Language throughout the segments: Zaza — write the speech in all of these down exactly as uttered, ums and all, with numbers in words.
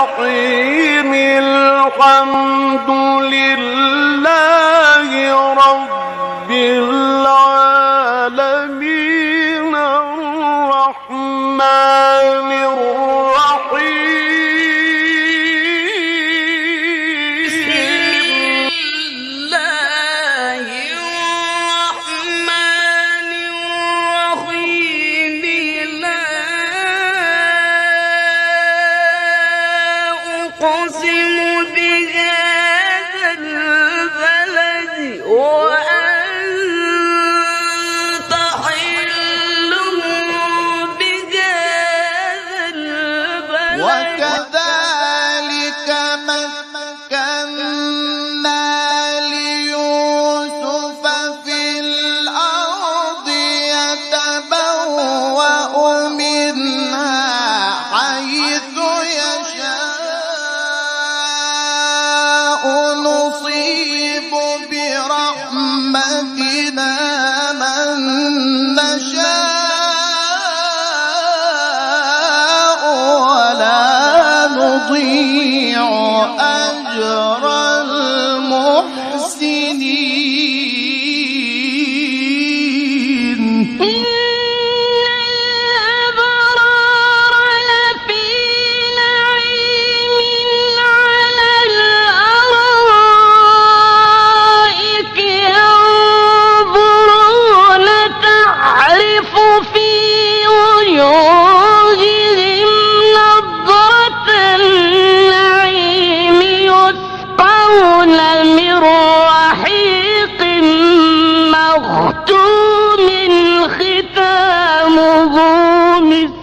الرحيم. الحمد لله رب العالمين. الرحمن الرحيم. بسم الله الرحمن الرحيم. لا أقسم بهذا البلد وأنت حل بهذا البلد. وكذلك مكنا ليوسف في الأرض يتبوأ منها حيث يشاء. نصيب برحمتنا من نشاء ولا نضيع أجر المحسنين. إن الأبرار لفي نعيم على الأرائك ينظرون تعرف في وجوههم نضرة النعيم يسقون من رحيق مختوم ختامه مسك.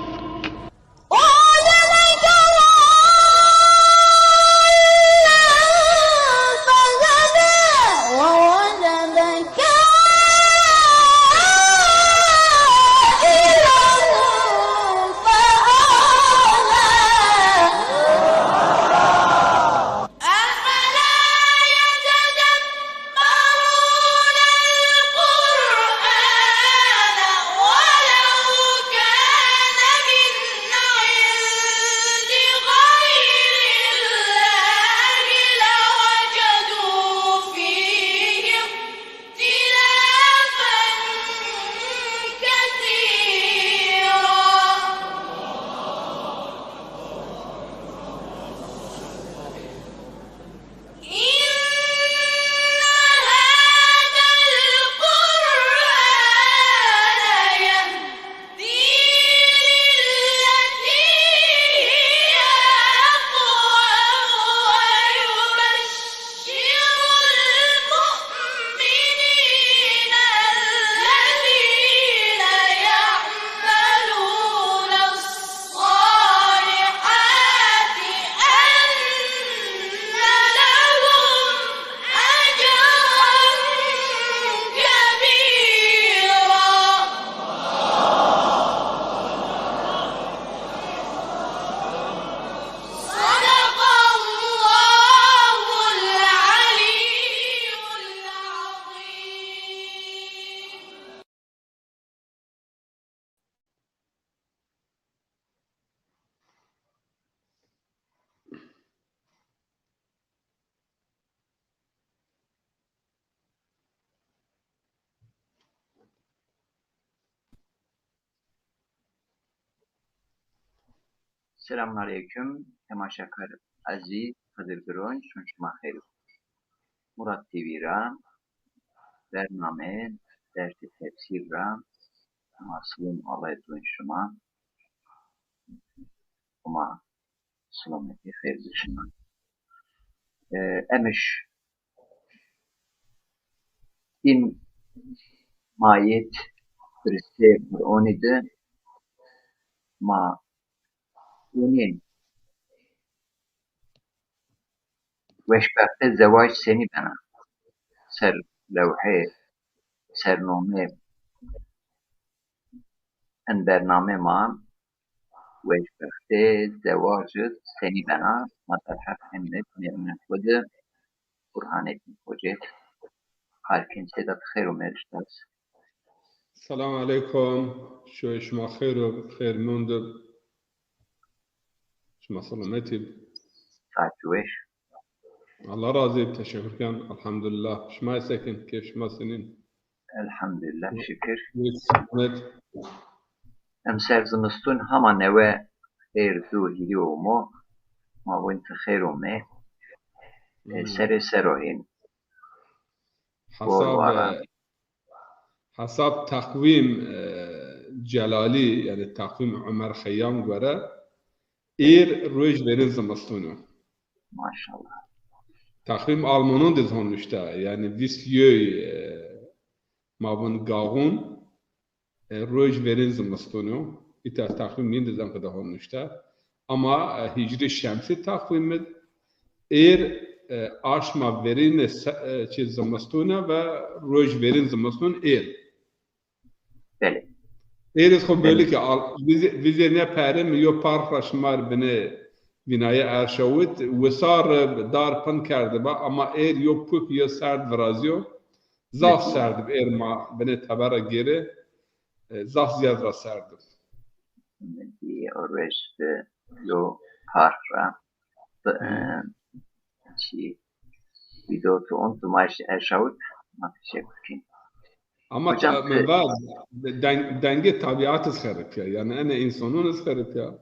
أفلا يتدبرون القرآن ولو كان من عند غير الله لوجدوا فيه اختلافا كثيرا. إن هذا القرآن يهدي للتي هي أقوم ويبشر المؤمنين الذين يعملون الصالحات أن لهم أجرا كبيرا. صدق الله العلي العظيم. Selamun aleyküm. Temaşakar ezîz, Xidir Gironc, şun şima xeyr. Murat T V ra, bername dersê tefsîr ra, ma silom Allay dun şima. Şima silametî xeyr bi şima. E, emiş in mayet firistê Qur'onî de ma unî weşbextê zewac senî bena? Ser lewhê, sernome en bername ma weşbextê zewac senî bena? Ma derheq enê mêrunê xwu de Burhanettin Hocê qal kin. Seyda, xeyr û mêriş das. Selam aleykum. Şoyê şima xeyr û xeyr mund. Şima selametî. Saetê weş. Allah razı olsun, teşekkür ken. Elhamdülillah. Şima sekin, keyf şima senin? Elhamdülillah, şükür. Emser zimistun hama newe xeyr du hîrî omo. Ma win ti xeyr omê. E, serê ser o hên. Hesab, e, hesab takvîm, e, Celalî, yani takvîm Ömer Xeyyam göre êr roj verên zimistun o. Maşallah. Takvîm Almanon de zon nuşta, yani vîst yöy, e, ma vun gaxun, e, roj verên zimistun o. Îta takvîm yin de zan qida hon nuşta. Ama, e, hicrî şemsî takvîm id êr, e, aşma verîne se-, e, çi zimistune ve roj verîn zimistun êr. Belê. Êr iz xo belî ke al-, vîzê, vîzê ne pere mi yo park ra şimar binê vînaye erşawit, wisar dar pin kerdiba, ama êr yo puk yo serd virazîyo. Zaf serd bi êr ma binê tebera gêrê, e, zaf zîyad ra serd bi. Yo roj de yo park ra, e, çi, vîdeo tu on tu ma erşawit, ma teşekkür kin. Ama hocam, ta-, e, va, deng-, dengê tabiat iz xerip ya. Yani ene însonon iz xerip ya.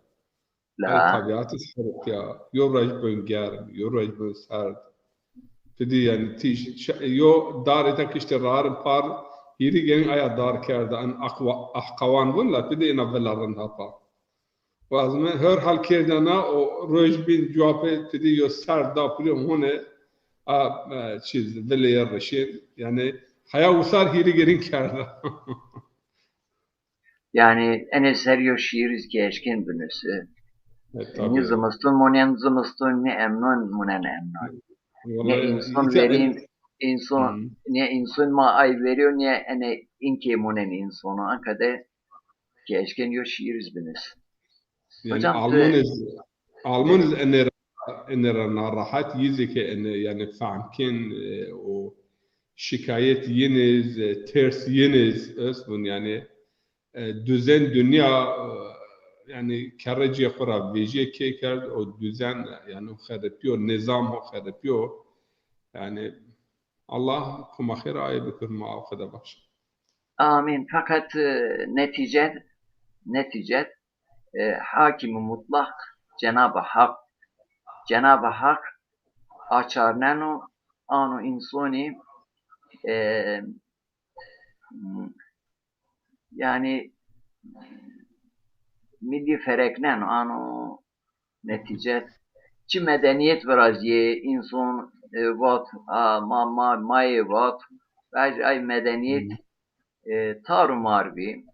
La. Ay, tabiat iz xerip ya. Yo roj bön germ, yo roj bön serd. Pidî yani tîj, ş-, yo darê ta kiştê rarin par hîrî gelin aya dar kerda. En akwa-, ahkawan vun la pidî ena vila rind hapa. Wazme her hal kerdena o roj bin cuapê pidî yo serd da pulê hone a, e, çiz, vilê rişên. Yani haya wisar hîrî gelin kerda. Yani ene ser yo şîîr iz ke eşkên binusî. E, nî zimistun monen zimistun, nî emnon monen emnon. Nî înson verîn, înson, nî înson ma ay verîyo, nî ene înkê monen însono. Anka de ke eşkên yo şîîr iz binusî. Yani hocam, Alman iz, Alman iz ene ra, ene ra narahat, yî zî ke ene yani fehm kên, e, o şikayet yin iz, e, ters yin iz, ez vun yani, e, düzen dünya, e, yani kerrecê xo ra vejîye kê kerd, o düzen, yani xeripîyo, nizam ho xeripîyo. Yani Allah koma xêr aye bikir, ma o qede baş. Amîn. Fakat, e, netîcet, netîcet, e, Hakîm-i Mutlaq Cenab-ı Hak, Cenab-ı Hak açarneno ano însonî, e, yani milî ferekneno, ano netîcet. Çi medenîyet virazîyê, înson, e, vat, a, ma, ma, ma yê vat, vaj ay medenîyet, e, tar û mar bî.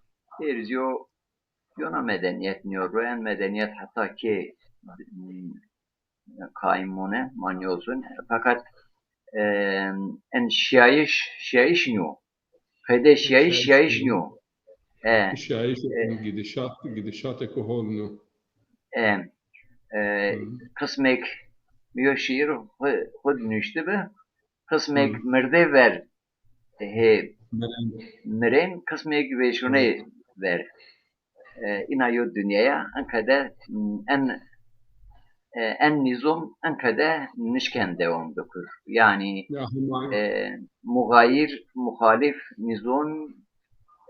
Êr zî yo, yona medenîyet nîyo ro, en medenîyet heta kê, m, qaîm mone, ma nîyozun. Fakat, e, en şîyayîş, şîyayîş nîyo. Qede şîyayîş, şîyayîş nîyo. E, şîyayîş, e, gidişat, gidişatêko hol nîyo. E, e, qismêk mi yo şîîr xwu, xwu nuştibi. Qismêk mirdê ver hê mirên, qismêk vêşonê ver. E, îna yo dinya ya, enka de, m, en, e, en nîzom enka de nişken dewam bikur. Yanî, e, muxayîr, muxalîf nîzom,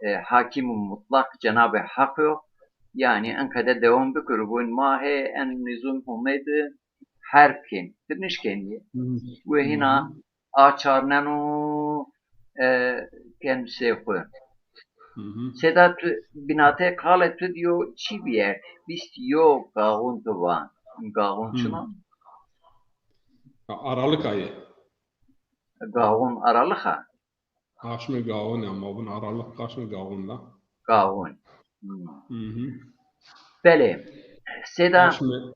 e, Hakîm-i Mutlaq Cenab-ı Hak yo. Yanî enka de dewam bikur. Vun ma hê en nîzom Homê de herb kên. Ti nişkenî. Ve hîna açarneno, e, kemsê xwu. Seda tu, binatê qalê tu di yo çî bîye? Vîst yo gaxun tu va. Gaxun çin o? Aralık ayı. Gaxun aralık a? Aşmê gaxun ya, ma vun aralık aşmê gaxun da. Gaxun. Hmm. Belê. Seda. Aşmê,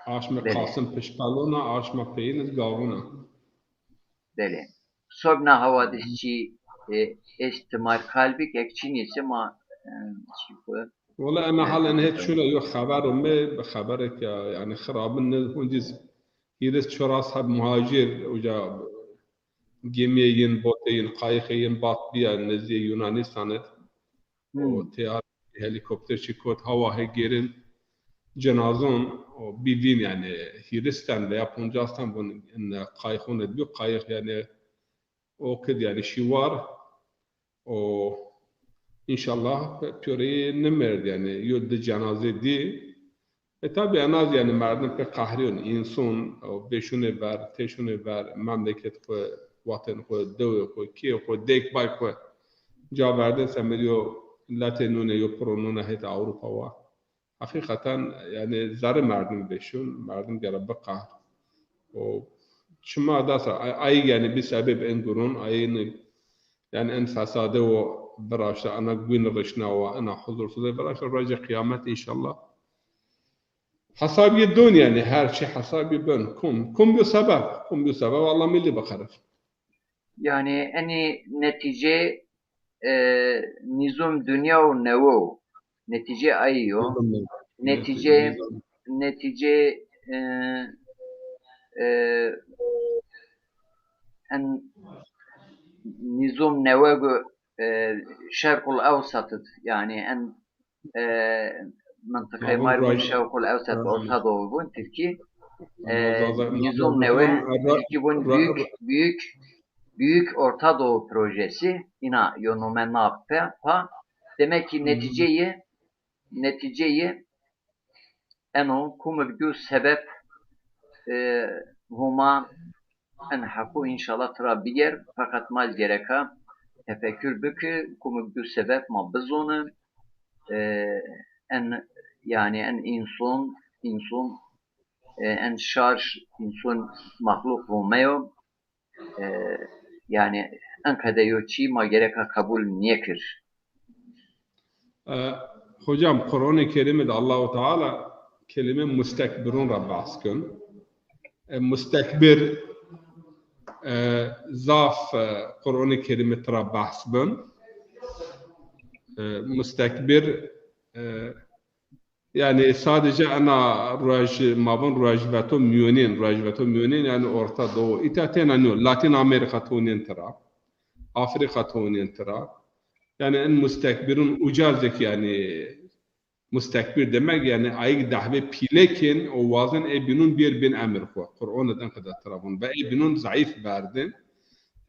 aşmê Kasım pişkalona, aşma peyin iz gaxun a. Belê. Sobna hawadis çî, e, est timar kalbik ek çinî se ma, e, çî xwu. Wala ena hal en het şuna yo xeber ome, bi xeberek ya, yani xirabin ne, hundiz hîris çoras heb muhacir uca gemiyê yin, botê yin, qayixê yin bat biya nezdîyê Yunanistanê. O teyar helikopter çi kot, hawa he gêrin. cenazon o bî vîn, yanî hîris ten veya poncas ten vun in qayxon id bî, qayx yanî o kid yanî şî war o înşallah pîyorê nimerd yanî yo di cenaze dî. E, tabî en az yanî merdim pê qehrîyon, înson, o, vêşunê ver, têşunê ver, memleket xwu, weten xwu, dewê xwu, kê xwu, dêk bay xwu ca verdin semedî yo letê nûne, yo piro nûne hêt Ewropa wa. Heqîqeten yanî zerrê merdim vêşun, merdim gera biqehr. O çima dasa, ay, ay yanî bî sebeb en guron, ay ni Yanî en fesade wo viraşta, ena gwîn rişna wa, ena huzursuzê viraşta, rocê qîyamet înşallah. Hesabî don yanî, her çî hesabî ben. Kum, kum yo sebeb, kum yo sebeb, Allah milî biqerif. Yanî enî netîce, e, nîzom dinya û newe o. Netîce ayî yo. Netîce, netîce, e, e, en nîzom newe gu, e, Şerqul Ewsat id, yanî en, e, mintiqayê ma rê vun Şerqul Ewsat, Orta Doğu vun Tirkî. E, nîzom newe Tirkî vun büyük, büyük, Büyük Orta Doğu Projesi, îna yo nome na pe, pa. Demek ki neticeyê, neticeyê eno kumik du sebeb, e, Homa en hequ înşallah tira biger, feqet ma gereka tefekkür biki, kumik du sebeb ma bizoni, e, en, yanî en înson, înson, e, en şar, înson, mexluq Home yo, E, yanî enqede yo çî ma gereka qebul nêkir. E, hocam, Quranê Kerîm de Allahu Teala kelîme mustekbirun ra behs ken. E, mustekbir, e, zaf, e, Quranê Kerîm tira behs ben. E, mustekbir, e, Yanî sadece ena ruej, ma vun ruejveto mîyonên, ruejveto mîyonên yanî Orta Doğu. Îta têna nîyo, Latîn Amerika tonên tira, Afrika tonên tira. Yanî en mustekbirun uca zî kî yanî mustekbir demek yanî ayîk dehbê pîle kên û wazin ê bînun bîyer bên emir xwu. Quran id enqede tira vun. Ve ê bînun zayîf verdin.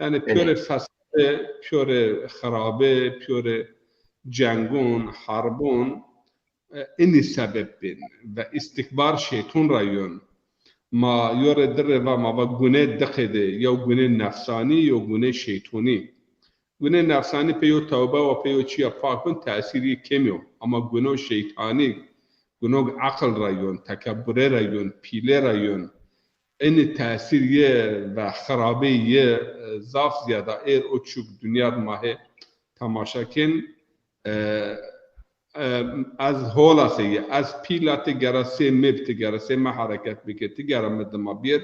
Yanî pîyorê fesade, pîyorê xirabe, pîyorê cengun, herbun, e, inî sebeb bên ve îstikbar şeytun ra yon. Ma yo rê di rê va, ma va gune di qede, yew gune nefsanî, yew gune şeytunî. Gune nefsanî pê yo tewbe wa, pê yo çîya pak bin, tesîrî kêm yo. Ama guno şeytanî, gunog eqil ra yon, tekebure ra yon, pîle ra yon. Enî tesîr yê ve xirabê yê, e, zaf zîyada êr o çuk dinya ma hê temaşa kên. E, e, ez hola seyî, ez pîla ti gera sê mi bi, ti gera sê mi hereket bike, ti gera mi dima bîyer.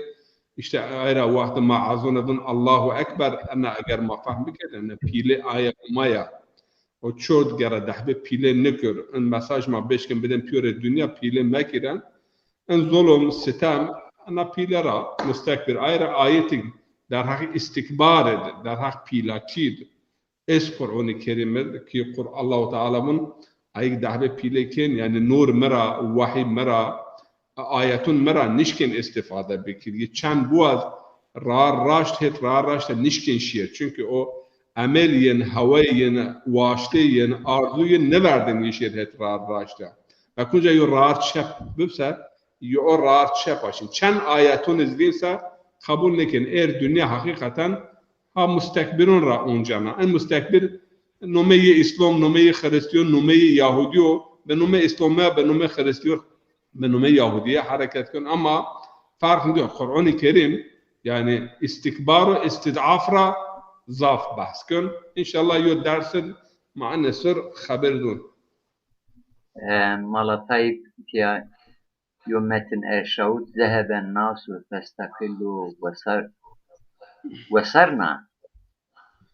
Îşte ayra wextê ma ezon edin Allahu Ekber, ena eger ma fehm bikerdin, ena pîlê aya ma ya. O çord gera dehbê pîlê nikir. In mesaj ma bêşkin bidin pîyorê dinya pîlê mekîren. In zulum, sitem, ena pîle ra mustekbir. Ayra ayetî derheq îstikbar id, derheq pîlaçî id. Ez Quranê Kerîm id ki Qur-, Allahu Teala vun ayik dehbê pîlê kên, yanî nur mi ra, wahî mi ra, ayetun mi ra nişkên îstîfade bikir. Yi çend buaz rar raşt hêt rar raşt de nişkên şîyê. Çunkî o emel yên, hewayê yên, waştê yên, arzû yên niverdin yi şêr hêt rar raşt de. Ve kunca yo rar çep bibse, yo o rar çep a. Şin çend ayetun iz vînse qebul nêkên. Êr dinya heqîqeten ha mustekbirun ra oncena. En mustekbir nomeyê Îslom, nomeyê Xirîstîyon, nomeyê Yahudî yo, bi nomê Îslomî, bi nomê Xirîstîyon, bi nomê Yahudîye hereket ken. Ama ferq nîyo. Quranê Kerîm, yanî îstikbar û îstîdaf ra zaf behs ken. Înşallah yo ders id ma ene ser xeber dun. E, Mala Tayyip ya yo metin erşawit, zeheben nasu festakilu wesar-, wesarna.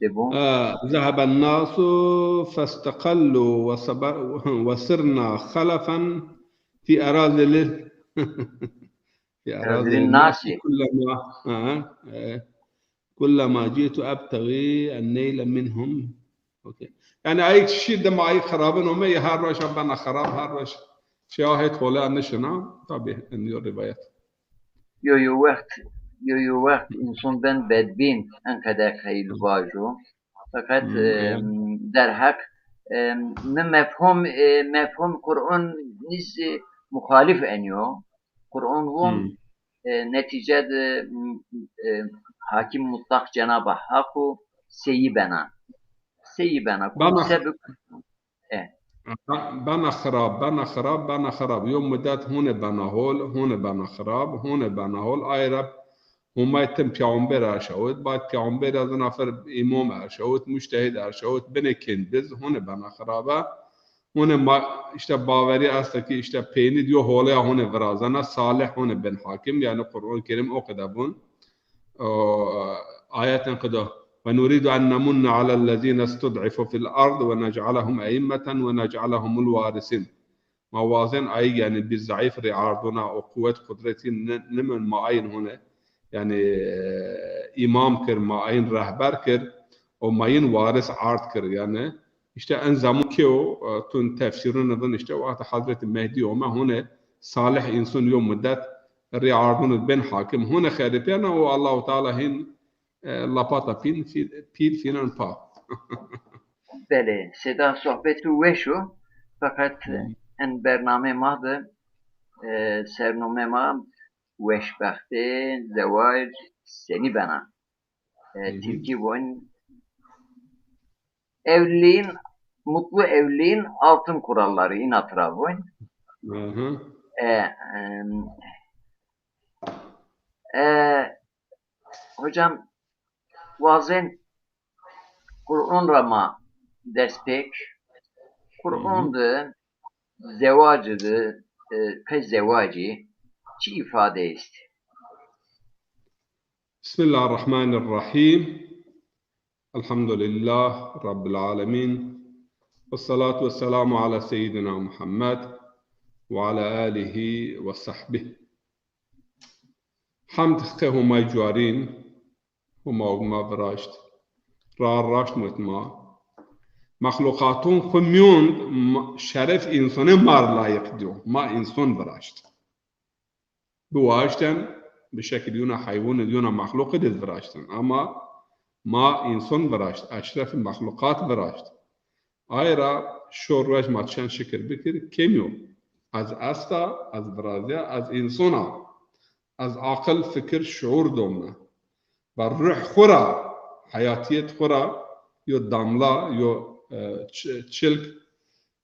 De bu. E, zeheben nasu festakallu ve saba-, ve sirna halefen fi erazili, fi erazili nasi. Kullema, ha, e, kullema citu ebtagi en neyle minhum. Okey. Yanî ayik şî dima ayik xirabin ome, ya her roj bena xirab, her roj Şîa het holeya nişina, tabî, in yo rîwayet. Yo yo wext, yo yo wext înson ben bedbîn, en qede xeyl vajo. Feqet, hmm, em, derheq, em, mi mefhum, e, mefhum Qur'on nîz, e, muxalif enyo. Qur'on von, hmm, e, netîce de, m, e, Hakim Mutlaq Cenab-ı Haq û seyî bena. Seyî bena. Bana, sebik, e. Bena xirab, bena xirab, bena xirab. Yo mudet hune bena hol, hune bena xirab, hune bena hol. Ay ra Homay tim peyxamber erşawit, bad peyxamber ez nafer îmam erşawit, mujtehid erşawit, binê kênd biz, hune bena xirabe. Hune ma, îşte bawerî esta ki îşte peynî diyo holeya hune virazena, Salih hune bin hakim, yanî Qur'an Kerim o qede bun. O, ayeten qede, "Ve nuridu en nemunne alellezîne istud'ifu fil ard ve nec'alehum e'immeten ve nec'alehumul warisin." Ma wazen ayîg, yanî, bi zayîf rê ardona û quwet qudretî ni-, nimon ma ayîn hone, yanî, e, îmam kir, ma ayîn rehber kir û ma yin waris ard kir. Yanî, îşte en zemun kê o, e, tun tefsîrun vin, îşte, wexta Hezretî Mehdî ome hone Salih însun yo mudet rê ardun bin hakim hone xeripêna û Allahu Teala hin e, lapata pîl, fî-, pîl fînan pa. Belê, seda sohbet û weş o. Feqet, hmm, en bername ma de, e, sernome ma weşbextê, zewac senî bena. E, hı hı, Tirkî von, evliliğin, mutlu evliliğin altın kuralları, îna tira von. Hı hı. E, em, e, Hocam, wazen Qur'on ra ma dest pêk. Qur'on de zewacî de, e, qey zewacî çi îfade est? Bismillahirrahmanirrahim. Elhamdulillah Rabbil alemin. Vessalatu vesselamu ala seyyidina Muhammed ve ala alihi ve sahbihi. Hemd qe Homay cuarîn, Homa ma viraşt, ra raşt mut ma. Mexluqatun xwu mîyon ma, şeref însonê ma r layiq diyo. Ma înson viraşt. Biwaşten, bi şekil yona heywon id, yona mexluq id viraşten. Ama ma înson viraşt, eşrefî mexluqat viraşt. Ay ra şo ruej ma çend şikir bikir, kêm yo. Ez esta, ez virazîya, ez înson a. Ez aqil, fikir, şuur domna. Ve ruh xwu ra, heyatiyet xwu ra yo damla, yo, e, ç-, çilk,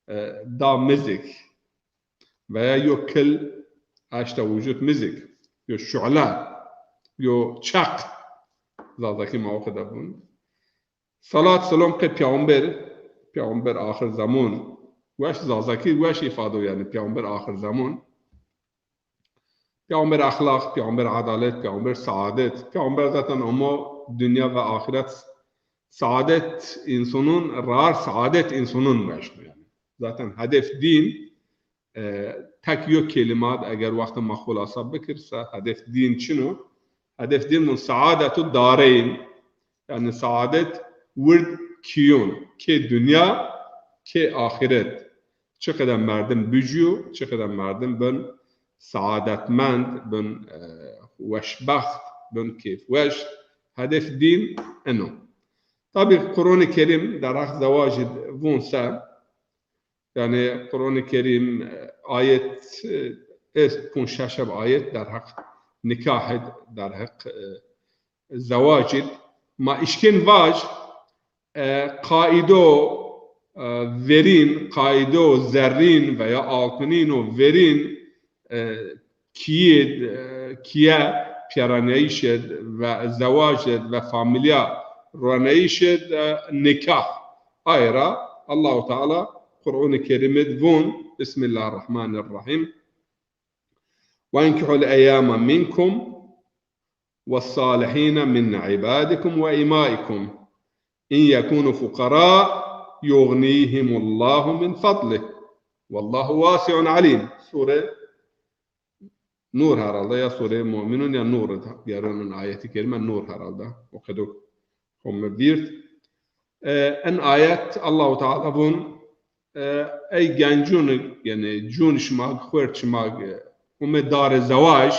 e, da mi zî. Veya yo kil eşta wucud mi zî. Yo şu'le, yo çeq. Zazakî ma o qede bun. Salat selam qe peyxamber, peyxamber axir zeman. Weş zazakî, weş îfado yanî peyxamber axir zeman. Peyxamber exlaq, peyxamber edalet, peyxamber saadet. Peyxamber zaten ama dinya ve axiret saadet însanun, rar saadet însanun weşno yanî. Zaten hedef dîn, e, tek yo kelîma d eger wexta ma xulasa bikir se hedef dîn çin o? Hedef dîn vun saadetu dareyn. Yanî saadet wird kîyon, kê dinya, kê axiret. Çiqede merdim bicîyo, çiqede merdim bin saadetmend, bin, e, weşbext, bin kêfweş. Hedef dîn eno. Tabî Qur'onî Kerîm derheq zewacî d vun se, yanî Qur'onî Kerîm, e, ayet, e, est pûnc şeş heb ayet derheq nikah id, derheq, e, zewacî d. Ma îşkên vaj, e, qaido, e, verîn, qaido zerrîn veya altınîn o verîn, e, kîyê, e, kîye pîyaraneyîş id ve zewac id ve famîlya roneyîş id, e, nikah. Ay ra Allahu Teala Qur'onî Kerîm id vun, Bismillahirrahmanirrahim. Ve enkihul eyame minkum ve salihine min ibadikum ve imaikum. İn yekunu fuqara yughnihimullahu min fadlih. Wallahu wasi'un alim. Sure Nur herhalde, ya Sure Mu'minun ya Nur, gerinin ayeti kerime Nur herhalde. O qedo xo mi vîrt. E, en ayet Allahu Teala vun, e, ey gencûn, yanî cûn şima, xuert şima, e, ume darê zewaj,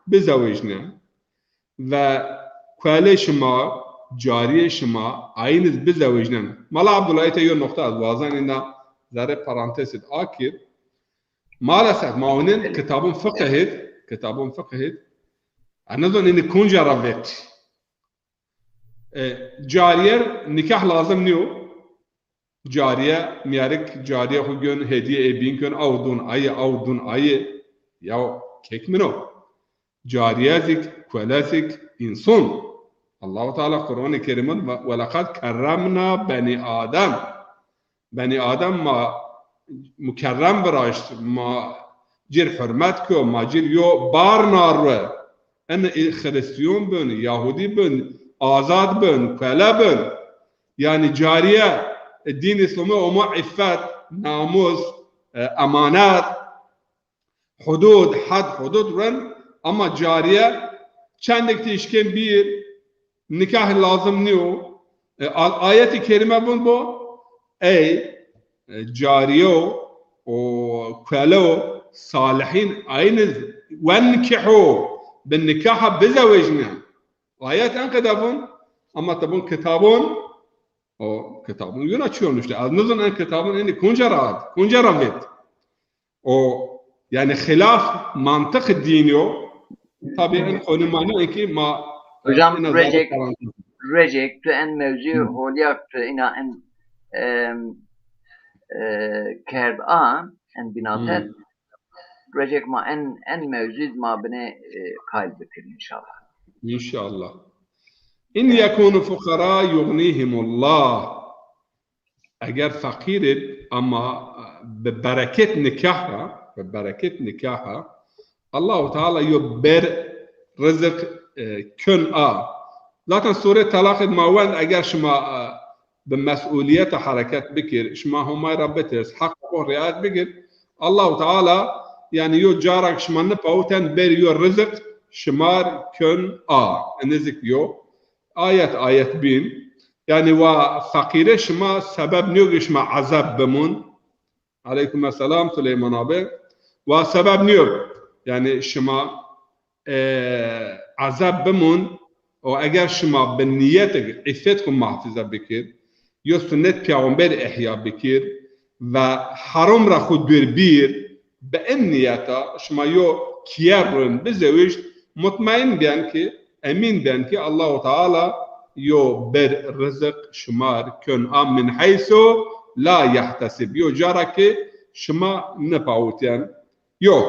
bizewejne. Ve kuelê şima, carîyê şima, ayîniz bizewejnen. Mala Abdullah, ete yo noqta ez wazan ina zerrê parantez id akir. Maalesef ma onin kitabun fiqh id, kitabun fiqh id, ez nizon ini kunca ra vet. E, carîyer nikah lazim nîyo. Carîye, mîyarik carîye xwu gön, hedîye ê bîn kön, aw dun ayê, aw dun ayê. Yaw kek min o. Carîye zik, kuele zik, înson. Allahu Teala Quranê Kerîmon ve, "Welaqad kerremna benî Adem." Benî Adem ma mukerrem viraşt, ma cir hurmet kö, ma cir yo bar narwe. En Xirîstîyon bin, Yahudî bin, azad bin, kuele bin. Yanî carîye, e, dîn Îslamî omo îffet, namus, e, emanet, hudud, had, hudud ren, ama carîye çendek tîşkên bîr, nikah lazim nîyo. E, a-, ayetî kerîme vun bo, ey, e, carîyo û kuelo salihîn ayniz wenkîhû, bi nikaha bizewejne. Ayet en qede vun, ama tabun kitabun, o kitabun yuna çiyon işte. Ez nizun en kitabun eni kunca ra ad, kunca ra vet. O, yani xilaf mantık dîn yo. Tabii en konu mani ki ma Hocam, en azı Recep, parantez. Recep, tu en mevzu Hı. holyak tu ina en, em, e, kerd a, en binatet. Hmm. Recep ma en, en mevzu ma bine, e, kayl bikir inşallah. İnşallah. İn yekunu fuqara yughnihimullah. Eger feqîr id ama, e, bi bereket nikah ra, bi bereket nikah ra, Allahu Teala yo ber rizik, e, kön a. Zaten sure Talaq id ma wend, eger şima, e, bi mesulîyete hereket bikir, şima Homay ra bitirs, heq xo riayet bikir, Allahu Teala, yani yo carak şima nipawiten ber yo rizik şimar kön a. Enizik yo. Ayet ayet bîn. Yanî wa feqîre şima sebeb nîyo ki şima ezeb bimûn. Aleykum esselam Süleyman abi. Wa sebeb nîyo. Yanî şima, e, ezeb bimûn. O eger şima bi nîyet îffet xwu muhafize bikir, yo sunnet peyxamber ihya bikir ve haram ra xwu dûr bîr, bi en nîyeta şima yo kîyer rin bizewij, mutmaîn ben ki, emîn ben ki Allahu Teala yo ber rizik şimar kön a min heysu la yehtesib. Yo cara ki şima nipawityen. Yo.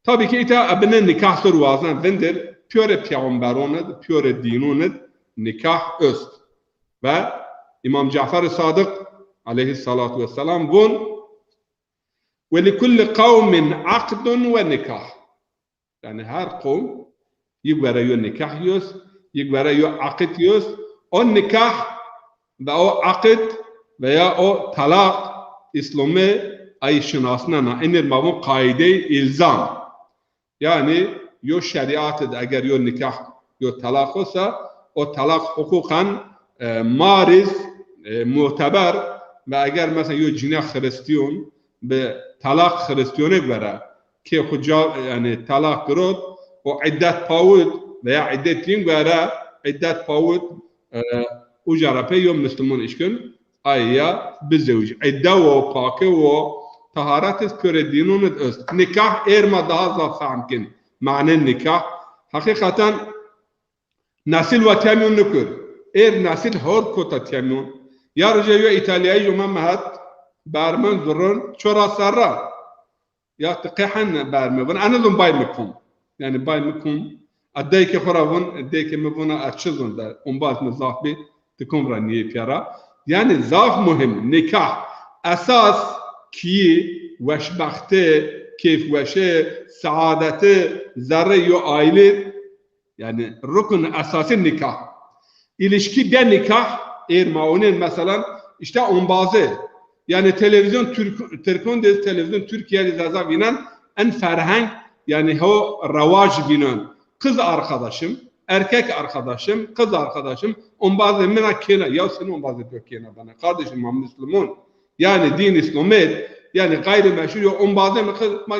Tabii ki îta ebine nikah ser wazan vindir, piyore peyxamberon id, piyore dînon id nikah öst. Ve İmam Cafer Sadık aleyhissalatu vesselam vun, "Ve li kulli kavmin aqdun ve nikah." Yani her kavm yi gore yo nikah yos, yi gore yo aqid yos. O nikah ve o aqid veya o talaq İslamî ay şinasnena. Enir ma vun qaîdey îlzam. Yani yo şerîat id eger yo nikah, yo talaq osa, o talaq huquqan, e, mariz, e, muteber ve eger mesela yo cîne Xirîstîyon bi talaq Xirîstîyone gore kê xwu ca, yani talaq girot, o iddet pawit veya iddet yîn gore, iddet pawit, e, uca ra pey yo Müslüman işkin, ay ya bizewij. Îdde wo, pake wo, taharet iz piyore dînon id est. Nikah êr ma daha zaf fehm kin. Mane nikah. Heqîqeten nesil wa temyon nikur. Êr nesil hor kota temyon. Ya roje yo İtalyayij ome mi het, bermen zurun, çora serra. Ya ti qehen berme. Vun, ene zun bay mi kum. Yani bay mi kum. A deyke xora vun, deyke mi vuna a çi zun der. Ombaz mi zaf bi, ti kum ra niye piyara. Yani zaf muhim. Nikah. Esas ki weşbexti, keyfweşi, saadeti, zerre yo aile. Yani rukun esasî nikah. İlişki de nikah, êr ma onin mesela, işte ombazı. Yani televizyon Türk, Türkon de televizyon Türkiye de zaza vinen en ferheng, yani ho revac vinen. Kız arkadaşım, erkek arkadaşım, kız arkadaşım, ombazı mina kena, ya sen ombazı diyor kena bana. Kardeşim, ma Müslüman. Yani din İslamiyet, yani gayrimeşru yo, ombazê mi kız, ma,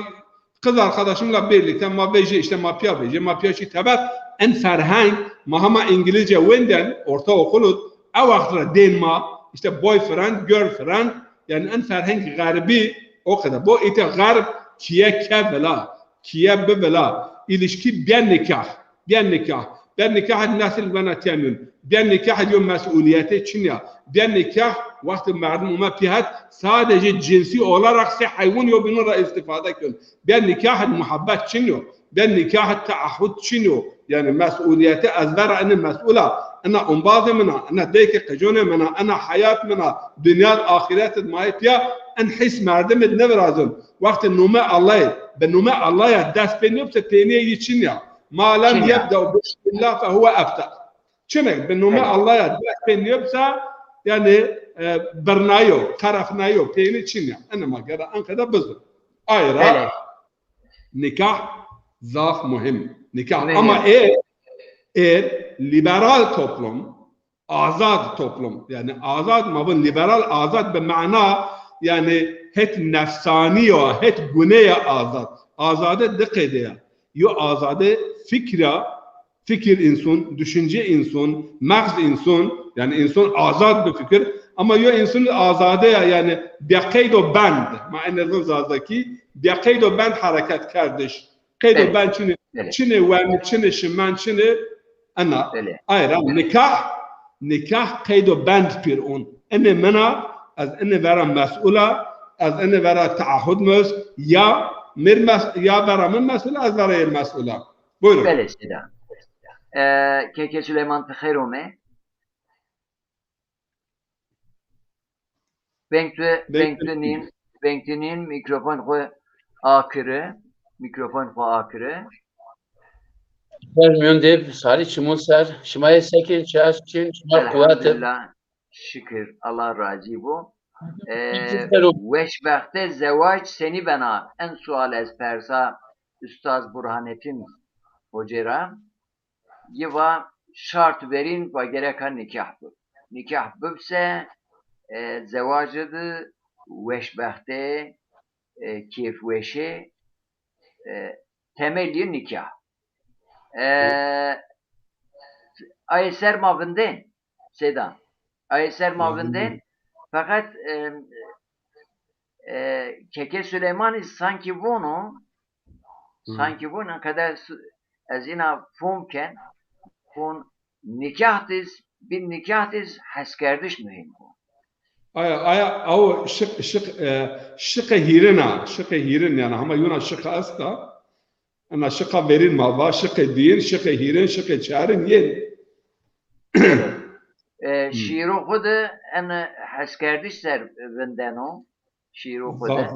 kız arkadaşımla birlikte ma vejê, işte ma piya vejê, ma piya şî teber, en ferheng, ma hema İngilizce wenden, ortaokul id, e wext ra dên ma, işte boyfriend, girlfriend, yani en ferheng garibi o kadar. Bu ite garb kiye ke vila, kiye bi vila, ilişki bê nikah. Bê nikah. Bê nikah id nesil vena temîn. Bê nikah id yo mesulîyetê çin ya. Bê nikah wextê merdim ome pî het sadece cinsî olarak sey heywun yo bînun ra îstîfade ken. Bê nikah id muhebbet çin yo. Bê nikah id teahhud çin yo. Yanî mesulîyetê ez vera inî mesul a. Ina ombazê min a, ina dayke qeconê min a, ina heyat min a, dinya id axîret id ma yê pîya, in hîs merdim id nêvirazin. Wextê nome Allahî, bi nome Allahî ya dest pê nêbise peynîye yî çin ya. Ma lem Çin ya. yebde'u bismillah fe huve ebter. Çinek bi nome Evet. Allahî ya dest pê nêbisa, yani, e, birnayo, qerefnayo, peynî çin ya. Ene ma gera anqede bizin. Ayra Belê. Nikah zaf muhim. Nikah Muhim. ama ê, ê liberal toplum, azad toplum. Yani azad, ma vun liberal azad bi mana, yani het nefsani ya, het gune ya azad. Azade di qeyde ya. Yo azade fikra, fikir insan, düşünce insan, mağz insan, yani insan azad bi fikir. Ama yo insan azade ya, yani bê qeyd û bend. Ma en azından Zazakî, bê qeyd û bend hareket kerdiş. Qeyd û Belê. bend çinê, Belê. çinê wen, çinê şimen, çinê ena. Belê. Ayra nikah, nikah qeyd û bend pêr on. Ene mena, ez ene vera mesul a, ez ene vera teahhud mi est, ya mir mes-, ya vera min mesul a, ez vera yê mesul a. Buyurun. Belê, seyda. E, Keke Süleyman, ti xeyr ome. Veng tu, Veng veng tu nîn, veng tu nîn, mîkrofon xwu akiri, mîkrofon xwu akiri. Ser miyon de sarî çimon ser, şima yê sekin, çi est çin, şima quwet id. Elhamdulillah, şikir, Allah razî bo. E, Şikir o. Weşbexte zewac senî bena? En sual ez persa Ustaz Burhanettin Hoce ra. Yi va şart verîn va gereka nikah bi. Nikah bibse, e, zewacî di weşbextê, e, kêfweşê, e, temelî nikah. E, ayê ser ma vindên, Seyda. Ayê ser ma vindên, feqet, e, e, Keke Süleymanî sankî vono, Hı. Sankî vun, qede s-, ez îna fom ken, vun nikah diz, bin nikah diz heskerdiş muhîm bu. Aya, aya, aw şiq, şiq, e, şiqê hîrin a, şiqê hîrin, yani hema yuna şiq esta, ena şiqa verîn ma va, şiqê diyin, şiqê hîrin, şiqê çarin yên. E, Hı. Şîîro xwu de en heskerdiş ser vindeno. Şîîro xwu de.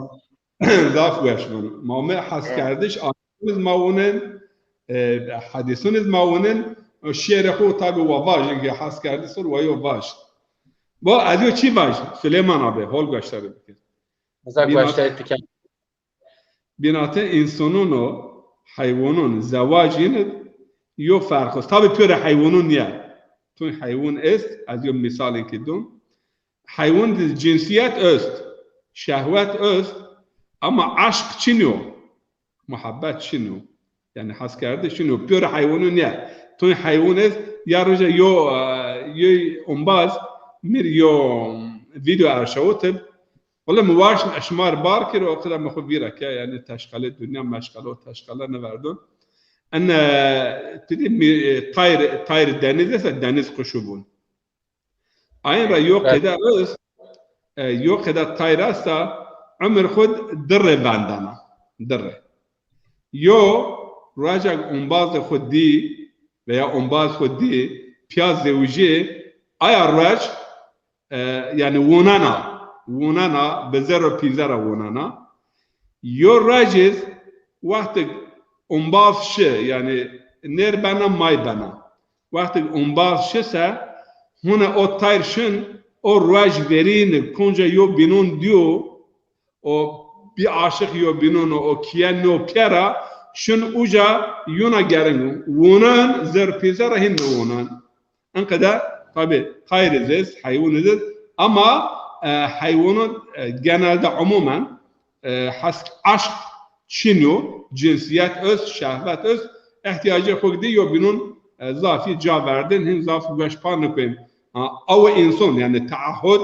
Zaf, zaf weş vun. Ma ome heskerdiş, ayetun iz ma wunin, e, hedîsun iz ma wunin, şîîrê xwu tabî wa vaj, ki heskerdiş ser wa yo vaj. Bo, ez yo çi vaj? Süleyman abi, hol gueştarî bikir. Mesela gueştarî bikir. Bînate însanûn û heywanûn zewacîn id yo ferq est. Tabî pêro heywanûn nîya. Tun heywan est, ez yo mîsalêkî dun. Heywan di cinsîyet est, şehwet est, ama eşq çin o, muhebbet çin o. Yanî heskerdiş çin o. Pêro heywanûn nîya. Tun heywan est, ya roja yo, e, yo ombaz, mir yo vîdeo erşawitib, Wele mi waşt ez şima rê bar kir, o qida mi xwu vîra ke, yanî teşqelê dinya meşqele û teşqele nêverdon. En, e, ti dî mi, e, tayr, tayr deniz esta, deniz quşu vun. Ayin ra yo qeda est, e, yo qeda tayr esta, umir xwu di rê vendana. Di rê. Yo, ruecek ombazê xwu dî veya ombaz xwu dî, pîya zewicî, aya ruec, e, yanî wonena, wonena, bi zerr û pîzera wonena. Yo ruec iz wextik ombaz şi, yanî nêr bena, may bena. Wextik ombaz şi se, hune o tayr şin, o ruec verîn, konca yo bînon dîyo, o bî aşiq yo bînon o, o kiye no pîya ra, şin uca yuna gerin wonen, zerr pîzera hîn nêwonen. En qede, tabî, tayr iz est, heywan iz est, ama E, heywanon, e, genelde umumen, e, hesk, eşq çin yo, cinsiyet öz, şehvet öz, ihtiyacê xo de yo bînon, e, zafî ca verdin, hin zaf weş pa nikoyin. Ha, aw insan, yani teahhud,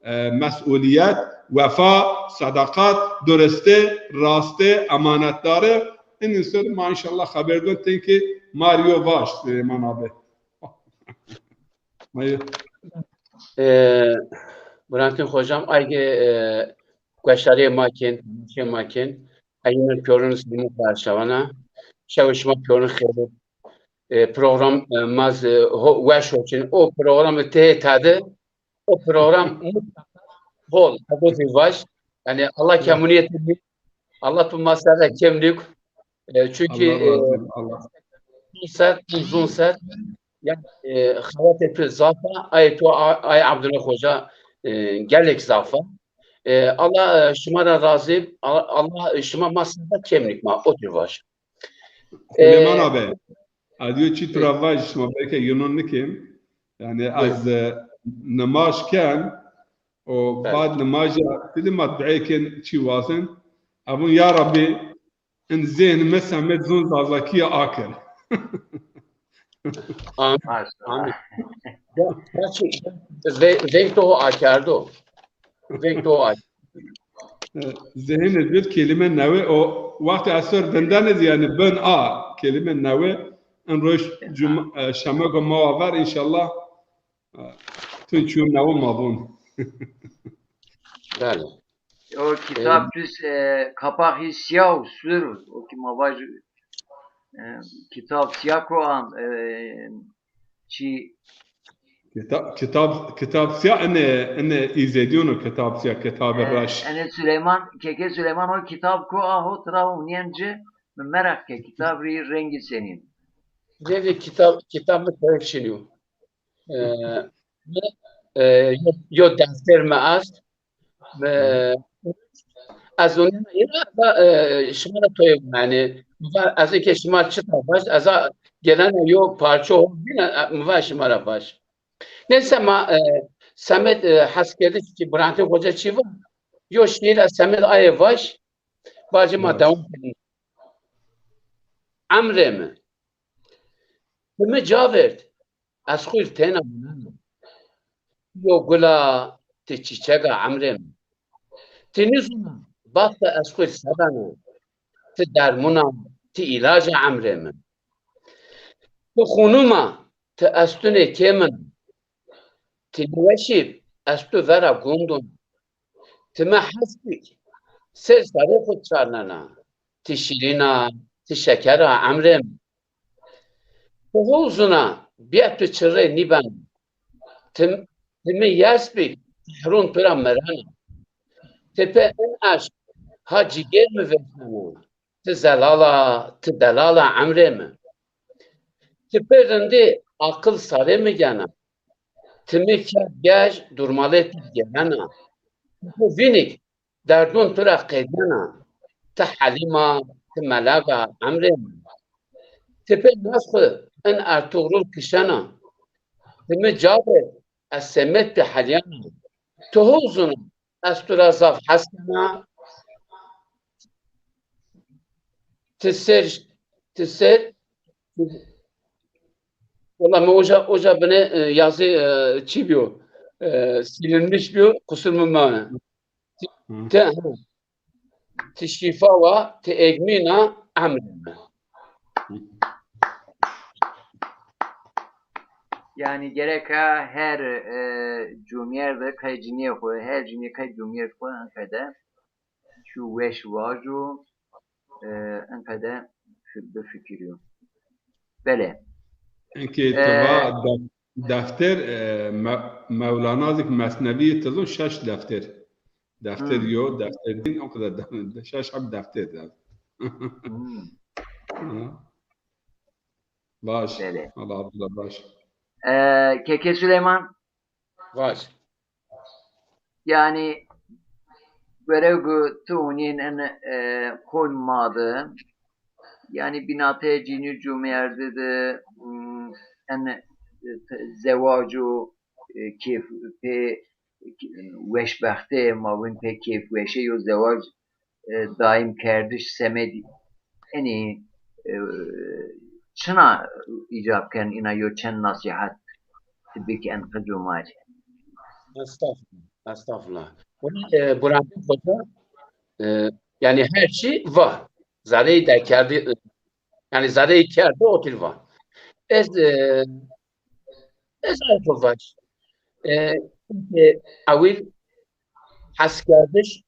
e, mesuliyet, wefa, sadakat, dürüsti, rasti, emanetdari, in insan ma inşallah xeber don, tenki Mario vaş, Süleyman abi. Ma yo- E, Burhanettin hocam, ayge e, gueşdarê ma kên, temaşê ma kên. Eyîne pîyorin sînî parşawana. Şew şima pîyorin xêr. E, program e, ma z ho, weş hoçin. O program tê tade. O program mutlaka hol. Ego zî vaş. Yani Allah kemuniyeti Allah tu ma ser de kemlik. E, çünkü Allah razı olsun. Allah. Uzun ser, uzun ser. Yani e, xebatê tu zaf a, ay tu a- ay Abdullah Hoca e, gelek zaf a. E, Allah e, şima ra razî, A- Allah e, şima ma ser de kemlik ma, o tür vaş. Süleyman abi, ez yo çî tu ra vaj, şima belkî yunan nikin. Yani ez e, nimaj ken, o bad nimaj ya, dedim ma duayê ken çî wazin. Ebun ya Rabbi, in zihn mi semed zon Zazakîya akir. Amin. Amin. Gerçekten ve- veng toho akerdo. Veng toho akerdo. Zihnê zî kelîme newe o wextê ez ser vindene zî yani bin a kelîme newe in roj cum, e, şemego ma wa ver inşallah, e, tun çû newe ma vûn. Belê. O kitap düz e, kapağı siyah sür. O ki ma vaj e, kitap siyah ko an e, çi Kitab, kitab, kitab siya ene, ene îzedîyono kitab siya, kitabê reş. Ene Süleyman, keke Süleyman o kitap ko aho tra unîyen ci, mi meraq ke kitab rî rengî senîn. Rengê kitab, kitab mi tayê çinî yo. E, mi, e, yo, yo defter mi est. E, ez onîyen îna da e, şima ra toyê yani. Mi va ez ke şima çita vaj, ez a gelena yo parço ho bîna, e, mi va şima ra vaj. Neyse ma e, semed e, hes kerdiş ki Burhanettin Hoca çi va. Yo şiir ez semed aye vaj. Bacê ma dewam kenî. Emrê mi. Ti mi ca vêrd, ez xwîr têna winena. Yo gul a, ti çîçeg a emrê mi. Ti nîzûna, baxte ez xwîr se bena. Ti dermûn a, ti îlac a emrê mi. Ti xunûm a, ti estunê kê min a. Ti nêweşîb, ez tu vera gundûn. Ti mi hes bik, ser sarê xwu çarnena. Ti şîrîn a, ti şeker a emrê mi. Ti hol zûna, bîya tu çirrê nîbena. Ti, ti mi yers bik, tehrûn tu ra mirena. Ti pê in eşq ha cîgêr mi vêsnena. Ti zelal a, ti delal a emrê mi. Ti pê rindî aqil sarê mi gena. Ti mi kerd gej durmalê ti gerena. Ti pê vînik derdûn tu ra qedena. Ti Helîm a, ti melag a emrê mi. Ti pê nas xwu in Ertugrul kişena. Ti mi ca vêrd, ez semed ti helîyena. Ti hol zûna, ez tu ra zaf hes kena. Ti ser, ti ser. Wela mi oca, oca bine e, yazı e, çi biyo? E, silinmiş biyo, kusur mu mane. Ti, ti, ha. Ti şîfa wa, ti egmîn a emrê mi. Yani gereka her e, cumyerde kay cinîyê xwu, her cinî kay cumyêrd xwu enqede şu weş vajo, e, enqede fi- bifikirîyo. Belê. Enke ti va def- defter, e, Me- Mewlana zik Mesnevî ti zon şeş defter. Defter yo, defter din, o kadar de- şeş heb defter de. Hmm. Ha. Baş. Belê. Allah Abdullah baş. E, Keke Süleyman, Vaj. yani gerek tu unîn en e, kon made. Yani binate cinî cumyerde de hmm, en e, te- zewacu e, keyf pê weşbextê, ma vûn pê kêfweşê yo zewaj, e, daîm kerdiş semedî. Enî, e, çina îcab ken îna yo çend nasîhet ti bik en qic û ma rê? Estağfurullah, estağfurullah. Wela, e, Burhanettin Hoca, e, yani her şey va. Zereyî derkerdî, e, yani zereyî kerdî otir va. Ez, e, ez ay to vaj. E, çünkü ewil heskerdiş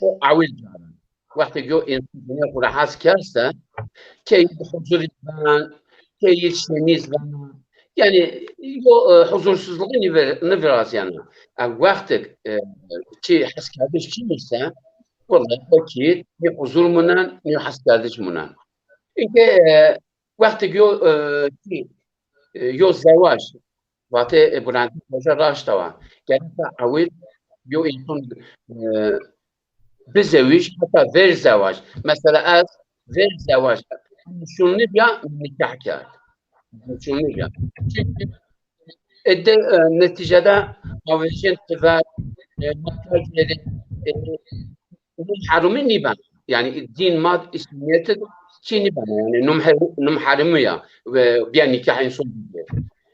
o ewil caran. Wextê yo însan dinya xo ra hes kerd se, key huzurî vana, key şenîz vana. Yani yo, e, huzursuzluğu nî vir-, nî virazîyena. E, wextêk, e, çi heskerdiş çin îse, wellahî o kî nî huzur munen, nî heskerdiş munen. Çünkü, e, wextêk yo, e, çi, e, yo zewaj, vatê, e, Burhanettin Hoca raşt a wa. Gereka ewil yo însan, e, bizewij, heta ver zewaj. Mesela ez ver zewaj. Şunlî bîya nîkah kerd. Şunlî bîya. Çünkü, e, de, e, netîcede ma vejên ti ver, e, ma kerdê, e, num herumî nîben. Yani dîn ma, îslamîyet çî nîben. Yani num her-, num herumî ya. Ve bîya nîkah însan bîye.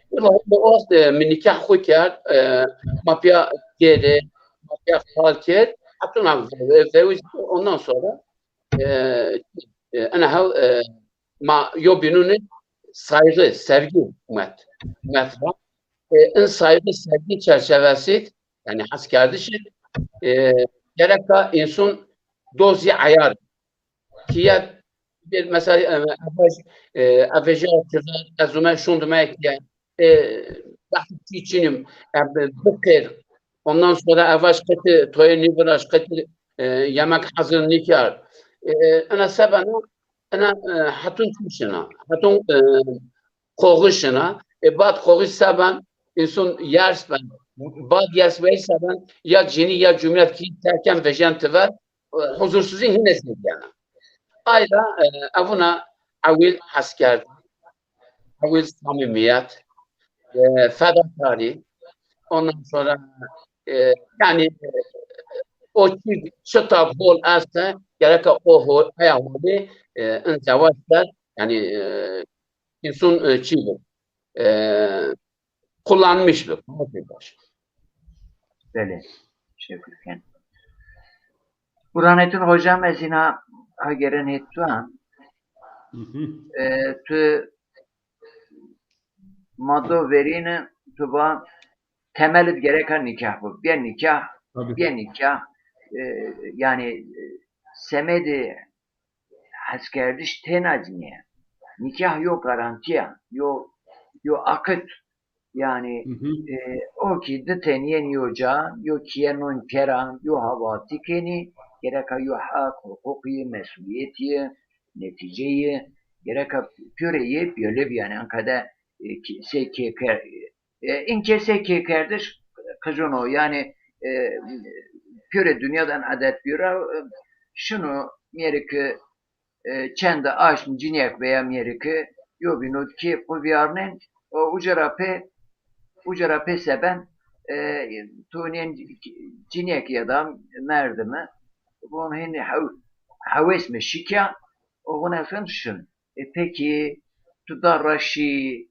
Wela o waxt, e, mi nîkah xo kerd, e, ma pîya gêrê, ma pîya qal kerd. Hatun abi, e, zewij, ondan sonra, e, e, ena hew, e, ma yo bînûnî saygı, sevgi umet. Umet ra. E, in saygı, sevgi çerçevesi, yani heskerdişî, e, gereka însan dozî ayar. Kîye bir mesela, e, evaj, e, eveja kizar, ez ume şundime kîye, e, wextî çî çinîm, e, bi-, bikir. Ondan sonra evaj qeti toyê nîviraş, qeti, e, yemek hazır nîkerd. E, ena sebena, ena, e, hetun çi şina? Hetun, e, qoxi şina. E, bad qoxi seben, însan yers ben. Bad yers veyr seben, ya cinî ya cumîyet kî terken vejen ti ver, e, huzursuzî hîne zêdîyena. Ayda, e, evuna ewil heskerdî, ewil samîmîyet, e, fedakarî, ondan sonra, e, yani, e, o çî çita hol esta, gereka o hol, aya holî, e, in zewaj ser, yani, e, însan, e, çî bi, e, kullanmış bi. Belê. Teşekkür ken. Burhanettin hocam, ez îna ageren hê tu a. Hı hı. E, tu ma do verîne, tu va temelid gereka nîkah bo. Bê nîkah, Tabii. bê nîkah, e, yani, e, semedê heskerdiş têna ci nîye. Nîkah yo garantî ya, yo, yo akit. Yani, Hı hı. e, o kî di tenî yenî yo ca, yo kîye non keran, yo havatî kenî, gereka yo heq, huqûqî, mesulîyetî, netîceyî, gereka pîyorê yê bîyolê bî, yani, enqede, e, kî-, sey kêker-, e, in kesê kêkerdiş qijûn o, yani, e, pîyorê dinya de en edet bîyo ra, e, şino mîyerê ki, e, çende aşm cinîyek veya mîyerê ki, yo bîno di kêf xwu vîyarnên, o uca ra pê, uca ra pê seben, e, tonên cinîyek ya da merdimi, von hênî hew-, hewês mi şikya, o vûn ez hin şin. E, pekî, tu dar ra şî,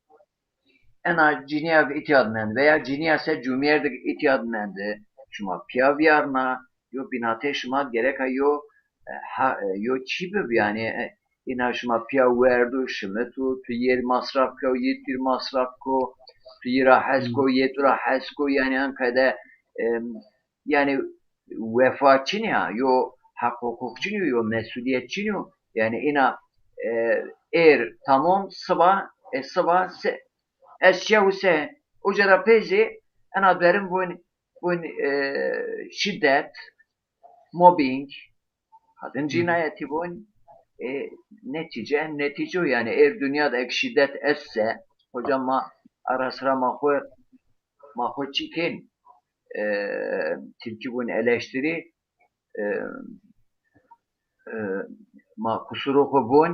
ena cinîya vi îtya di mend veya cinîya se cumîyerdî îtya di mendi, şima pîya vîyarna, yo bînatê şima gereka yo, e, ha, e, yo çî bibi, yanî, e, îna şima pîya werdo, şimito, tu yê masraf ko, yê tu yê masraf ko, tu yê ra hes ko, yê tu ra hes ko, yanî enqede, em, yanî wefa çin ya, yo heq huqûq çin yo, yo mesulîyet çin yo. Yanî îna, e, êr tamam, siba, e, siba se, ez şew se, uca ra pê zî ena derin vûn, vûn, e, şîdet, mobbing, kadın cinayeti vûn, e, netîce, netîce o. Yanî êr dinya de ek şîdet est se, hocam ma ara sıra ma xwu ma xo çî kên, e, tilkî vûn eleştirî, e, e, ma qusuro xo vûn,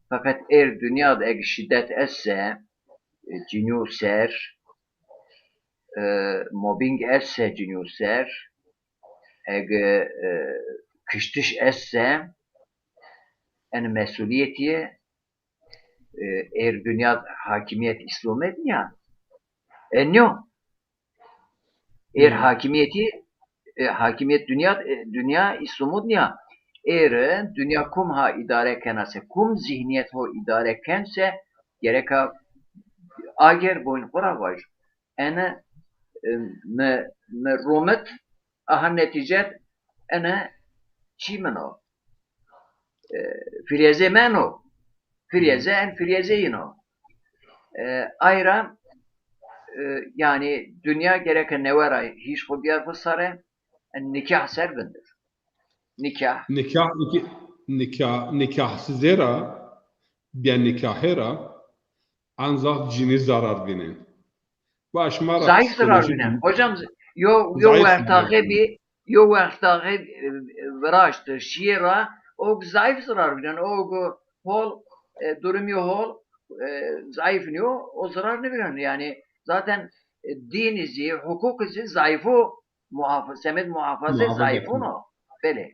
feqet êr dinya de eg şîdet est se, e, cinîyo ser, e, mobbing est se cinîyo ser, ege, e, kiştiş est se, en mesulîyetî, e, êr dinya hakimîyet Îslamî nîya. E, nîyo. Êr Hmm. hakimîyetî, e, hakimîyet dinya, e, dinya Îslamî nîya. Êr dinya kum ha îdare kena se, kum zîhnîyet ho îdare ken se, gereka ager boyn xo ra vaj. Ene, e, mi, mi romit, aha netîcet, ene çî min o. E, firêzê men o. Firêze en firêzê yin o. E, ay ra, e, yanî dinya gereke newe ra hîs xo biyar xo sare, en nikah ser vindir. Nikah. Nikah, iki, nikah, nikahsizê ra, bîya nikahê ra, ancak cinî zarar vînen. Va şima ra Zayıf zarar psîkolojîk vînen. Hocam, yo, yo Zayıf wextaxê vînen. Bî, yo wextaxê, e, viraştî, şîyê ra, o zayıf zarar vînen. O hol, e, durumî hol, e, zayıf nîyo, o zarar nêvînen. Yanî zaten, e, dînî zî, hukukî zî zayıf o, muhafa-, semed muhafaze Muhafaza zayıf etmek. Ono. Belê.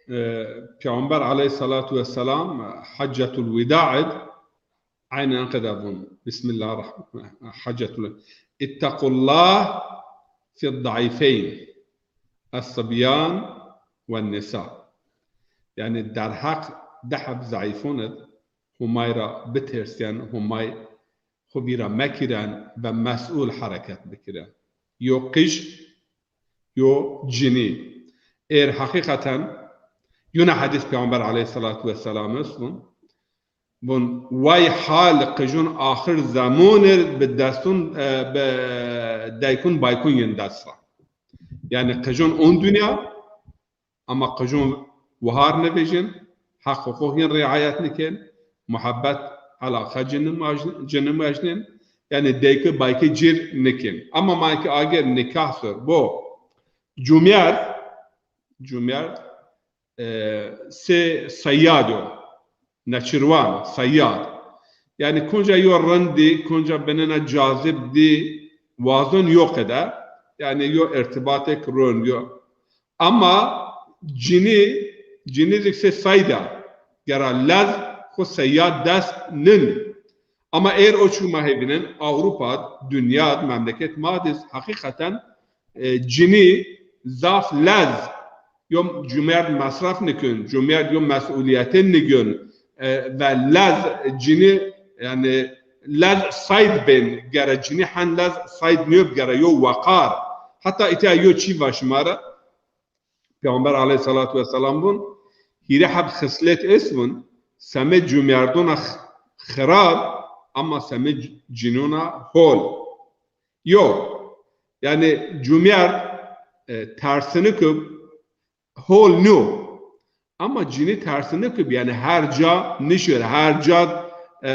E, Peyxamber aleyhissalatu vesselam, e, Heccetul Wida id, aynen qede vun. Bismillahirrahmanirrahim. Heccetul, ittaqullah fi zayfeyn, es-sibyan ve nisa. Yanî derheq di heb zayıfon id, Humay ra bitersîyen, Humay xo vîra mekîren ve mes'ul hereket bikîren. Yo qij, yo cinî. Êr heqîqeten yuna hedîs Peyxamber aleyhissalatu vesselam est vun. Vun, way hal qijun axir zemun ir bi destun, e, bi deykun baykun yin dest ra. Yanî qijun on dinya, ama qijûn wihar nivejin, heq huqûq yin riayet nikin, muhebbet, alaqa ci nimaj-, ci nimajnin, yanî deyki bayki cir nikin. Ama ma ki ager nikah ser bo, cumêrd, cumêrd, e, sê seyyad o, neçirwan, seyyad. Yanî kunca yo rind dî, kunca binena cazib dî, wazon yo qede. Yanî yo irtibatek rind, yo Ama cinî, cinî zik sê sayd a. Gera lez xo seyyad dest nin. Ama êr o çî ma hê vînen, Ewropa, dinya, memleket ma diz, heqîqeten, e, cinî zaf lez, yo cumêrd mesref nikun, cumêrd yo mes'ulîyete nigun, e, ve lez cinî, yanî lez sayd bên, gera cinî hen lez sayd nîyo, gera yo weqar. Heta îtya yo çî va şima ra, Peyxamber aleyhissalatu vesselam vun, hîrê heb xislet est vun, semê cumêrdona x-, xirab, ama semê c-, cinûna hol. Yo, yanî cumêrd, e, tersinik ib hol nîyo. Ama cinî tersinik ib, yanî her ca nişir, her ca, e,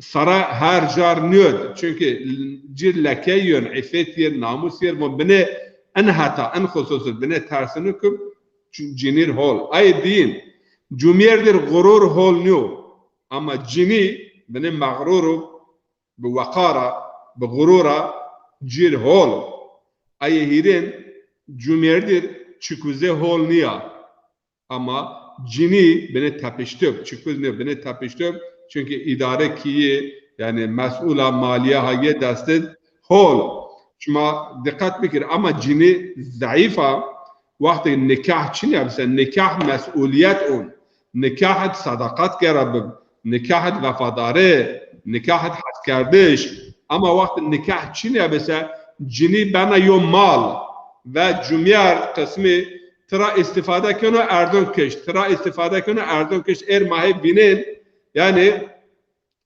sara her car nîyod. Çunkî cir leke yön, îffet yer, namus yer, von binê en heta, en xusus id binê tersinik ib, cin-, cinîr hol. Ay dîn, cumêrdir gurur hol nîyo. Ama cinî binê mexrur ib, bi weqara, bi gurura cir hol. Ay hîrên cumêrdir çikuze hol nîya. Ama cinî binê tepiştib, çikuz nê binê tepiştib, çunkî îdare kîyî, yanî mes'ula malîye ha yê dest id hol. Şima diqet bikir, ama cinî zayîf a, wextê nikah çinî ya, mesela nikah mes'ulîyet on, nikah id sedaqat gera bib, nikah id vefadare, nikah id heskerdiş, ama wextê nikah çinî ya, mesela cinî bena yo mal ve cumêrd qismî tira îstîfade keno erdon kişt, tira îstîfade keno erdon kişt, êr ma hê vînên, yanî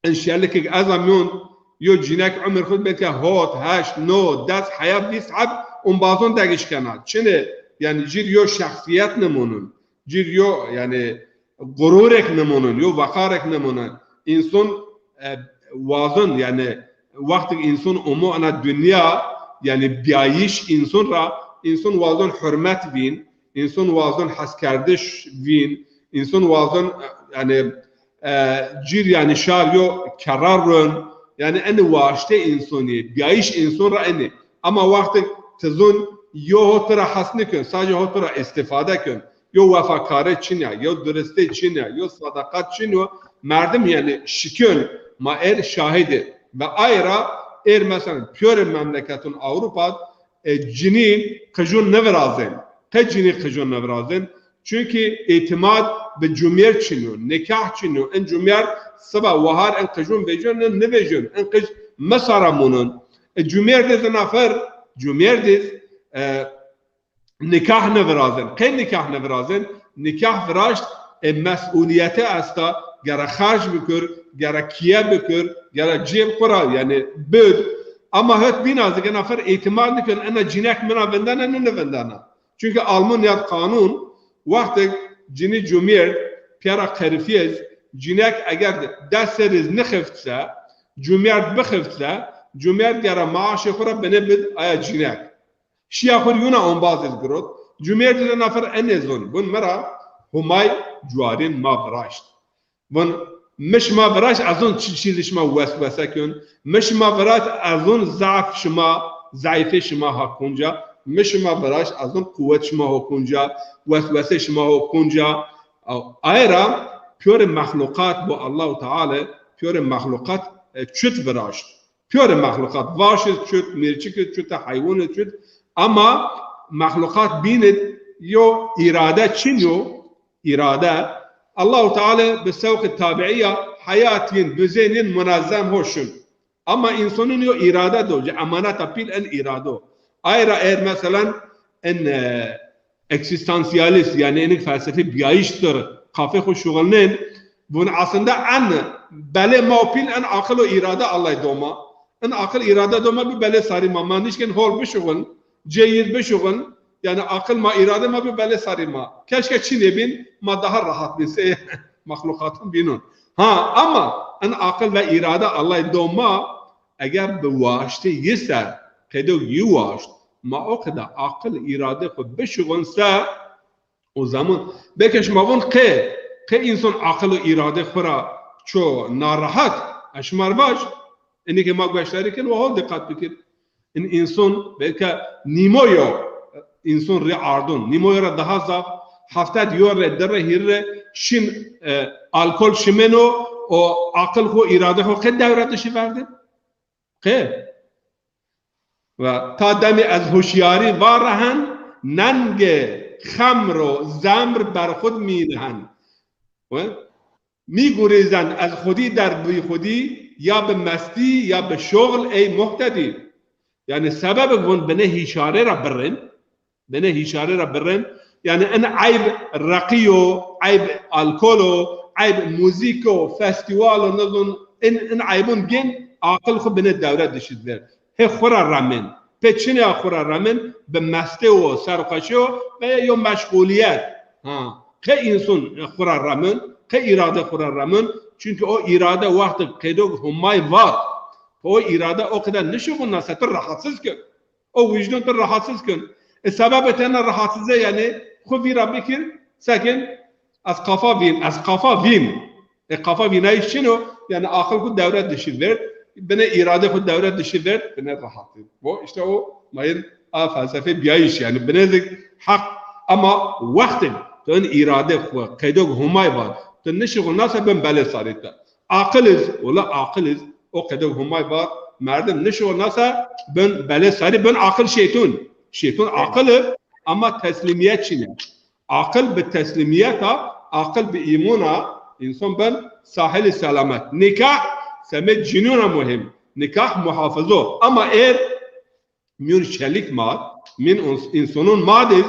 en şelikik ez a mîyon yo cînek umir xwu belke hot, heşt, no, des, heya, vîst heb umbazon degiş kena. Çinê, yanî cir yo şexsîyet nimonun, cir yo, yanî gururek nimonun, yo weqarek nimonun. Înson, e, wazon, yanî wextik înson omo ena dinya, yanî bîyayîş înson ra, înson wazon hurmet vîn, înson wazon heskerdiş vîn, înson wazon, e, yanî, e, cir yanî şar yo kerra ron, Yanî enî waştê însonî, bîyayîş înson ra enî. Ama wextê ti zon yo ho ti ra hes nîkon, sadece ho ti ra îstîfade kon. Yo wefakare çin ya, yo duristê çin ya, yo sadaqat çin yo. Merdim yanî şikon, ma êr şahid î. Ve ay ra êr mesela pîyorê memleketun Ewropa, e, cinî qijûn nêvirazên. Qe cinî qijûn nêvirazên? Çunkî îtîmad bi cumyerd çin o, nikah çin o. In cumyerd siba wahar in qijûn vejûn, in nivejûn. In qij mesa ra mûnon. E, cumyerdî zî nafer, cumyerdî zî, e, nikah nêvirazên. Qe nikah nêvirazên? Nikah viraşt, e, mesûlîyete esta, gere xerc bikir, gere kîye bikir, gere cêb xwu ra, yanî bid. Ama het bîna zî ke nafer îtîmad nîkon, ena cînek min a vindena, nî nivindena. Çunkî Almanya qanûn, wextêk cinî cumyerd pîya ra qerifîyê zî, cînek eger des serrî zî nixeft se, cumyerd bixeft se, cumyerd gere maaşê xwu ra binê bid aya cînek. Şîya xwu rî yûna ombazê zî girot. Cumyerdî de nafer enê zon. Vûn mi ra Humay cuarîn ma viraşt. Vûn mi şima viraşt, ez zon çi çî zî şima weswese kon. Mi şima viraşt, ez zon zaf şima, zayîfê şima ha konca. Mi şima viraşt, ez zon quwet şima ho konca, weswesê şima ho konca. Aye ra pîyorê mexluqat bo Allahu Teala, pîyorê mexluqat, e, çut viraşt. Pîyorê mexluqat, vaş iz çut, mîrçik iz çut, heywan iz çut. Ama mexluqat bîn id yo îrade çin yo, îrade. Allahu Teala bi sewqê tabiîya heyat yin, duzên yin munezzem ho şin. Ama însonun yo îrade do, ci emaneta pîl en îrade o. Ay ra êr meselen en, e, eksîstansîyalîst, yanî enî felsefê bîyayîş ser qafê xwu şuxulnên, vûn aslında en belê ma û pîl en aqil û îrade Allay do ma. En aqil îrade do ma bi belê sarî ma. Ma nişkên hol bişuxuln, cêyir bişuxuln, yanî aqil ma, îrade ma bi belê sarî ma. Keşke çinê bîn, ma daha rahat bîn, sey mexluqatun bînun. Ha, ama en aqil ve îrade Allay do ma, eger bi waştê yi ser, qedog yi waşt, ma o qede aqil îrade xwu bişuxuln se, o zaman belkî şima vûn qe, qe însan aqil û îrade xwu ra ço narahat, ez şima rê vaj, enî ke ma gueşdarî kin, wa hol dîqet bikir. In însan belkî nîmo yo însan rê ardon, nîmo yo ra daha zaf, hefted yo rê, di rê, hîrê rê şin, e, alkol şimeno, o aqil xwu, îrade xwu qe dewre dişî verdin? Qe. Ve ta demî ez huşyarî va rehen, nengê xemr û zemr ber xwu d mînihen. Ve mîgurîzen ez xwedî der bîxwedî, ya bi mestî ya bi şoxl ey muhtedî. Yanî sebebek vûn binê hîşarê ra birên, binê hîşarê ra birên. Yanî in eyb reqî yo, eyb alkol o, eyb muzîk o, festîwal o, nizon in, in eybûn gên aqil xwu binê dewre dişî ver. Hê xwu ra remên. Pê çinê a xwu ra remên? Bi mestê wo, serxweşî wo veya yo meşxulîyet. Ha, qe însan xwu ra remên, qe îrade xwu ra remên. Çunkî o îrade wextêk qedog Humay vat, o îrade o qede nişuxulna se, ti rahatsiz kir. O wijdon ti rahatsiz kin. E, sebebê tena rahatsize yanî xwu vîra bikir, sekin ez qafa vîn, ez qafa vîn. E, qafa vînayîş çin o? Yanî aqil xwu dewre dişî verd, binê îrade xwu dewre dişî verd, binê rahat id. Bo, îşte o mayir a felsefê bîyayîş, yanî binê zik heq, ama wextê tu in îrade xwu qedog Humay vat, tu nişuxulna se bin belê sarî te. Aqil iz, wela aqil iz, o qede Humay vat, merdim nişuxulna se bin belê sarî, bin aqil şeytun. Şeytun aqil iz, ama teslîmîyet çin e. Aqil bi teslîmîyet a, aqil bi îmûn a, însan bin sahilî selamet. Nikah semê cinûn a muhîm. Nikah muhafizo. Ama êr mîyon şelik ma, mîyon ins-, însonun ma diz,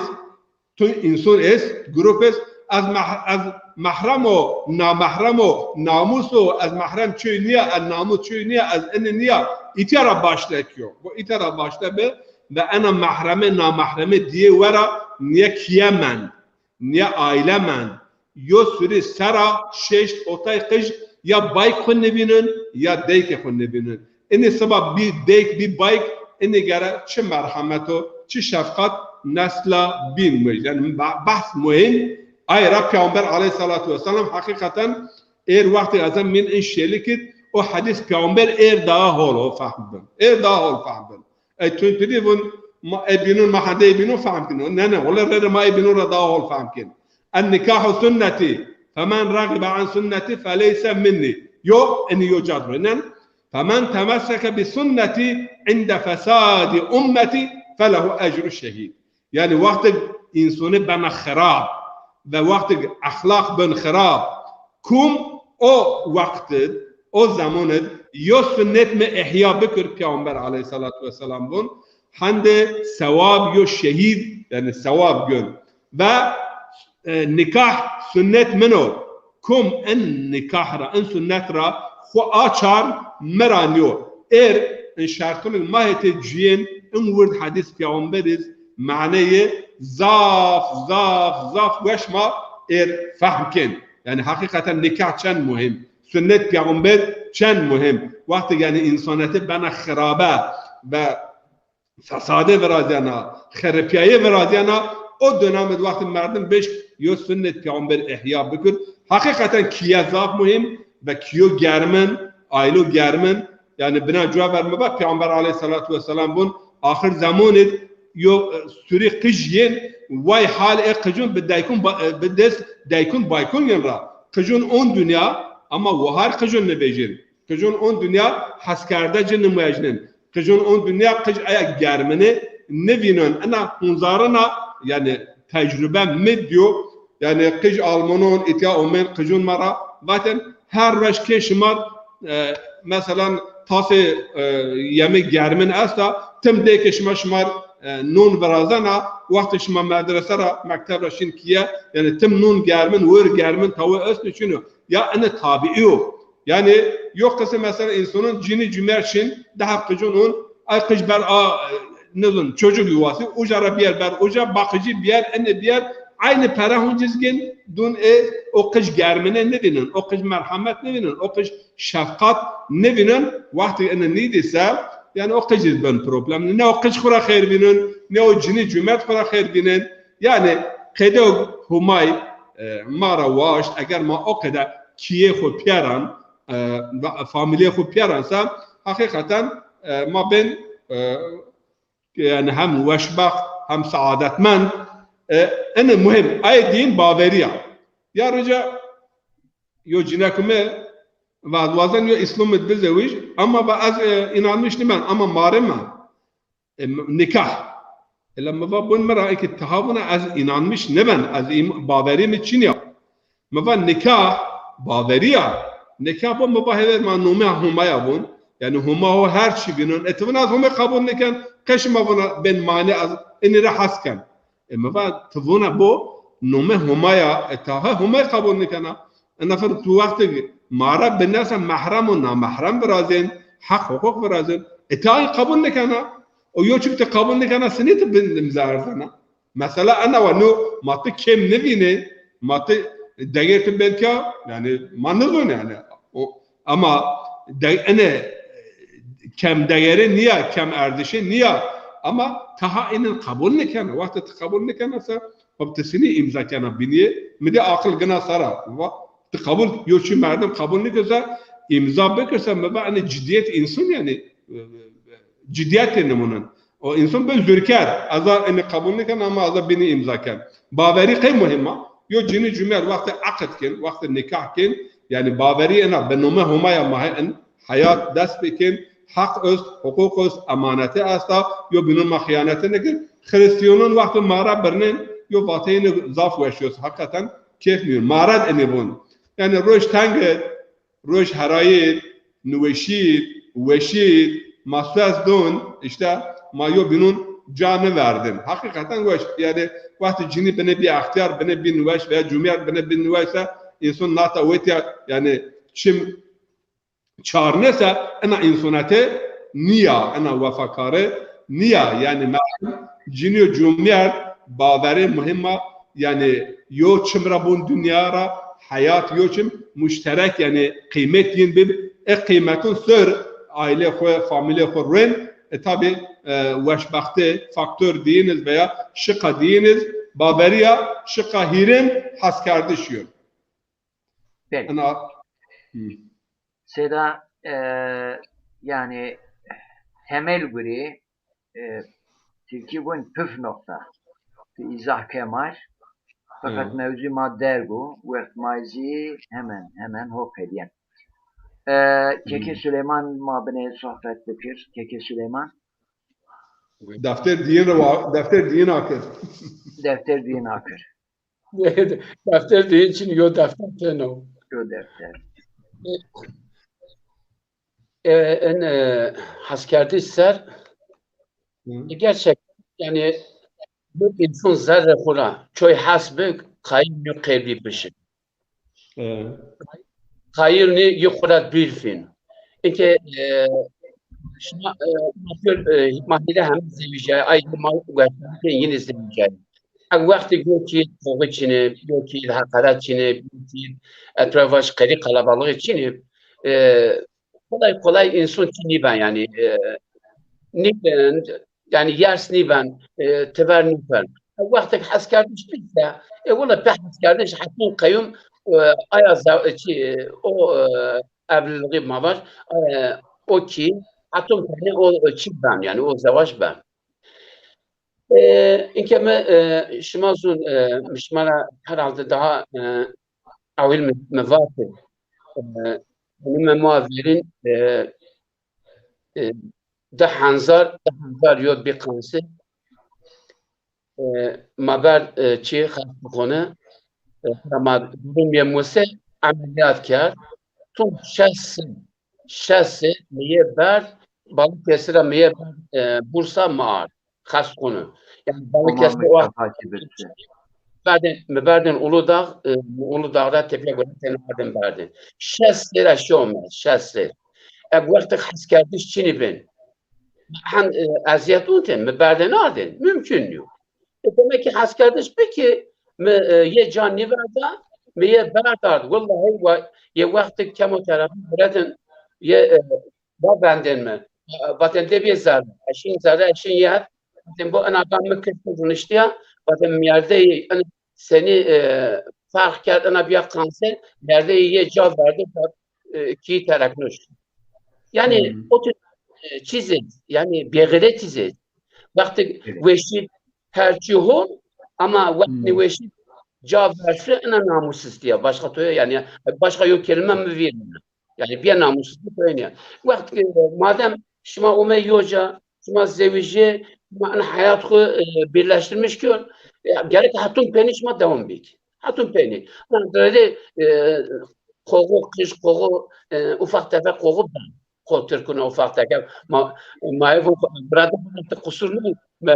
tu înson est, grup est, ez meh-, ez mehrem o, namehrem o, namûs o, ez mehrem çuy nîya, ez namûs çuy nîya, ez inî nîya, îtya ra başle kîyo. Bu îtya ra başle bi, ve ena mehremê, namehremê dîyê wera nîye kîye mend. Nîya aîle mend. Yo surî sera şeşt otay qij ya bayk xwu nivînin ya deykê xwu nivînin. Inî siba bî deyk bî bayk, inî gere çi merhemet o, çi şefqat nesla bîn muhîm. Yanî ba-, behs muhîm. Ay ra Peyxamber aleyhîsselatu wesselam heqîqeten êr wextê ezan mîn in şelik id, O hedîs peyxamber êr daha hol o fehm bin. Êr daha hol fehm bin. Ey tun tu dî vun, ma ê bînun, ma hende ê bînun fehm kin. Ne, ne, wele rê rê ma ê bînun ra daha hol fehm kin. En nikahu sunneti, femen ragibe an sunneti feleyse minni. Yo, enî yo cad ro. Nen, femen temesseke bi sunneti inde fesadi ummeti felehu ecru şehîd. Yanî wextig însonî bena xirab ve wextig exlaq bin xirab, kum o wext id, o zeman id yo sunnet mi ihya bikir, Peyxamber aleyhissalatu vesselam vun, hende sewab yo şehîd, yanî sewab gön. Ve, e, nikah sunnet min o. Kum in nikah ra, in sunnet ra xwu açar mi ra nîyo. Êr in şertunil ma hetê cuyên in wird hedîs Peyxamber iz maneyê zaf, zaf, zaf weş ma êr fehm kên. Yanî heqîqeten nikah çend muhîm, sunnet Peyxamber çend muhîm. Wextig yanî însanetî bena xirabe ve fesadê virazyena, xeripîyayê virazyena, o dönem id wextê merdim bişk yo sunnet Peyxamber ihya bikir. Heqîqeten kîye zaf muhîm ve kîyo germin, aylo germin, yanî bina cuwa ver mi va, Peyxamber aleyhissalatu vesselam vun, axir zeman id yo, e, surî qij yên, way hal ê qijun bi daykun ba-, e, bi dest daykun baykun yin ra. Qijun on dinya, ama wahar qijun nivêjin. Qijun on dinya heskerde ci nimwejnin. Qijun on dinya qij aya germini nivînon. Ina hunzarina, yanî tecrube mi diyo. Yanî qij Almanon, îtya omên qijun ma ra vaten, her ruej kê şimar, e, meselan, tasê, e, yemê germin esta, tim dê ke şima şimar, e, non virazena, wextê şima medrese ra, mekteb ra şin kîye, yanî tim non germin, wir germin, tawe est niçino. Ya ene tabîî yo. Yanî yo qisê mesela însonon cinî cumêr şin, di heb qijun on, ay qij ber a, e, nizon, çocuk yuvası, uca ra biyer ber uca, bakıcı biyer, ene biyer, aynı para hunciz gin, dun e, o qij germine nivînin, o qij merhamet nivînin, o qij şefqat nivînin, wextê ene nîdîse, yanî o qij iz ben problem. Ne o qij xwu ra xeyr vînin, ne o cinî cumêr xwu ra xeyr vînin. Yanî qede Humay, e, ma ra waşt, eger ma o qede kîyê xwu pîyeran, e, ve famîlê xwu pîyeran se, heqîqeten, e, ma bên, e, yanî hem weşbext hem saadetmend, e, ene muhîm. Ayê dîn baverî ya. Ya rica yo cinekû mi va ez wazen yo Îslam id bizewij, ama va ez, e, înanmiş nîben, ama mare ma. E, m-, nikah. Ela mi va bun mi ra eke ti ha vuna ez înanmiş niben, ez êm-, baverî mi çin ya. Mi va nikah baverî ya. Nikah bo mi va hêver ma nome Homa ya vun. Yanî Homa ho her çî vînon. E ti vuna ez Homa qebul niken, qe şima vuna bên mane ez inî ra hes ken. E, mi va ti vuna bo nome Homa ya, e, taha Homa qebul nikena. Ina fir tu wextig ma ra binesa mehrem û namehrem virazên, heq huquq virazên. E, ti ay qebul nikena. O yo çik ti qebul nikena, sinî ti bin imza erzena. Mesela ena wa no ma ti kêm nivînê, ma ti degê ti belkî, yanî ma nizon yanî. O, ama de-, ene kem degere nîya, kem erdişe nîya. Ama taha inin qebul nikena. Wextê ti qebul nikena se, xo ti sinî îmza kena binîye. Mi de aqil gina sara. Va, ti qebul, yo çî merdim qebul nikirse, îmza bikirse, mi va ene cidiyet însan yanî, e, e, cidiyetê nimunin. O însan bin zurker. Ez a ene qebul niken ama ez a binî îmza ken. Baverî qey muhîm a. Yo cinî cumêr wextê eqid kên, wextê nikah kên, yanî baverî ena bi nome Homa ya ma hê in heyat dest pê kên, heq est, huquq est, emanete esta, yo bînon ma xîyanete nikir. Xirîstîyanon wextê ma ra birnên, yo vateyêne zaf weş yo, heqîqeten kêf nîyo. Ma ra d inî vun. Yanî roj teng id, roj herayî id, niweşî id, weşî id, ma suez don, îşte ma yo bînon ca niverdin. Heqîqeten weş. Yanî wextê cinî binê bî extîyar, binê bî niweş veya cumîyet binê bî niweş se, înson nata wetîya, yanî çim çarnese, ina însonete nîya, ina wefakare nîya. Yanî meqsud cinî û cumîyet baverê muhîm a, yanî yo çim ra bun dinya ra, heyat yo çim muşterek, yanî qîmet yin bib, e qîmetun ser aîlê xwu, famîlê xwu ruen, e tabî, e, weşbextê faktor diyiniz veya şiqa diyiniz, baverîya şiqa hîrin heskerdiş yo. Belê. Ina, hı. Seyda, E, yanî temel gurî, e, Tirkî vûn püf nokta. Ti îzah ke mar. Feqet mewzû ma derg o, wext ma zî hemen hemen ho qedîyen. E, Kekê Süleyman ma binê sohbet bikir. Kekê Süleyman. Defter diyin ra wa-, defter diyin akir. Defter diyin akir. Defter diyin çin, yo defter teno. Yo defter. E, en, e, heskerdiş ser, e, gerçek, yanî, bir insan zerre xura çoy hes bi, kayir nî qeybî bişi. Kayir nî yi xura dûr fîn. Inke, e, şima, e, ma pêr, e, ma hîre hem zewîcay, ay ma guerçerî yine zewîcay. Eg wextî yo kî toxi çinî, yo kî heqeret çinî, yo kî etrafaj qerî qelebalixî çinî, e, kolay kolay însan çi nîben, yanî, e, nîben, yanî yers nîben, e, tever nîben. Wextek heskerdiş bî se, e, wela pê heskerdiş heton qeyûm, e, aya ze-, çi, e, o, e, evliliğî ma vaj, e, o kî heton penê o, e, çi ben, yanî o zewac ben. E, inke mi, e, şima zûn, e, mi şima ra herhalde daha, e, ewil mi, mi vatê. E, mi ma verîn, e, e, di hezar, di hezar yo bî qanse, e, ma berd, e, çi xestexane, e, ma durum yê muse emelîyat kerd. Tun şeş sey, şeş sey mi yê berd, Balıkesir'e mi yê berd, e, Bursa mi ard. Xestexane. Yanî Balıkesir o berdên, mi berdên Uludağ, e, mi Uludağ ra tepîya gure tenê ardên berdên. Şeş sey ra şîyo mi, şeş sey. Eg wextek heskerdiş çinî bên, hem, e, ezîyet ûn tên, mi berdên ardên, mumkun nîyo. E, demek ki heskerdiş bi ki mi, e, yê ca nîverda, mi yê berd ard. Wellahî wa-, yê wextek kemoterapi viredin, yê, e, va vendên mi. E, vatên de bê zerre, eşîn zerre, eşîn yê het. Vatên bo ena ga mi kir, rûniştîya, vatên merdeyî, en-, senî, e, ferq kerd, ena bîya kanser, merdeyî yê ca verdo, e, kî tereknoş. Yanî, hmm, o tür, e, çîzê, yanî, bêxeyretî zî. Wextê weşî her çî hol, ama wextê weşî ca verşi, ena namussiztî ya. Başka toya, yanî, başka yo kelîme mi vîr nîya. Yanî, bîya namussiztî toya nîya. Wext, e, madem şima ome yo ca, şima zewîjê, şima en heyat xwu, e, birleştirmiş kerd, e, gerek hetun penî şima dewam bik. Hetun penî. Yanî, rê, e, qoxu, qij qoxu, e, ufak tefek qoxu ben. Xo tirkuna ufak tefek. Ma, ma ev burada burada qusur nîyo. Ma,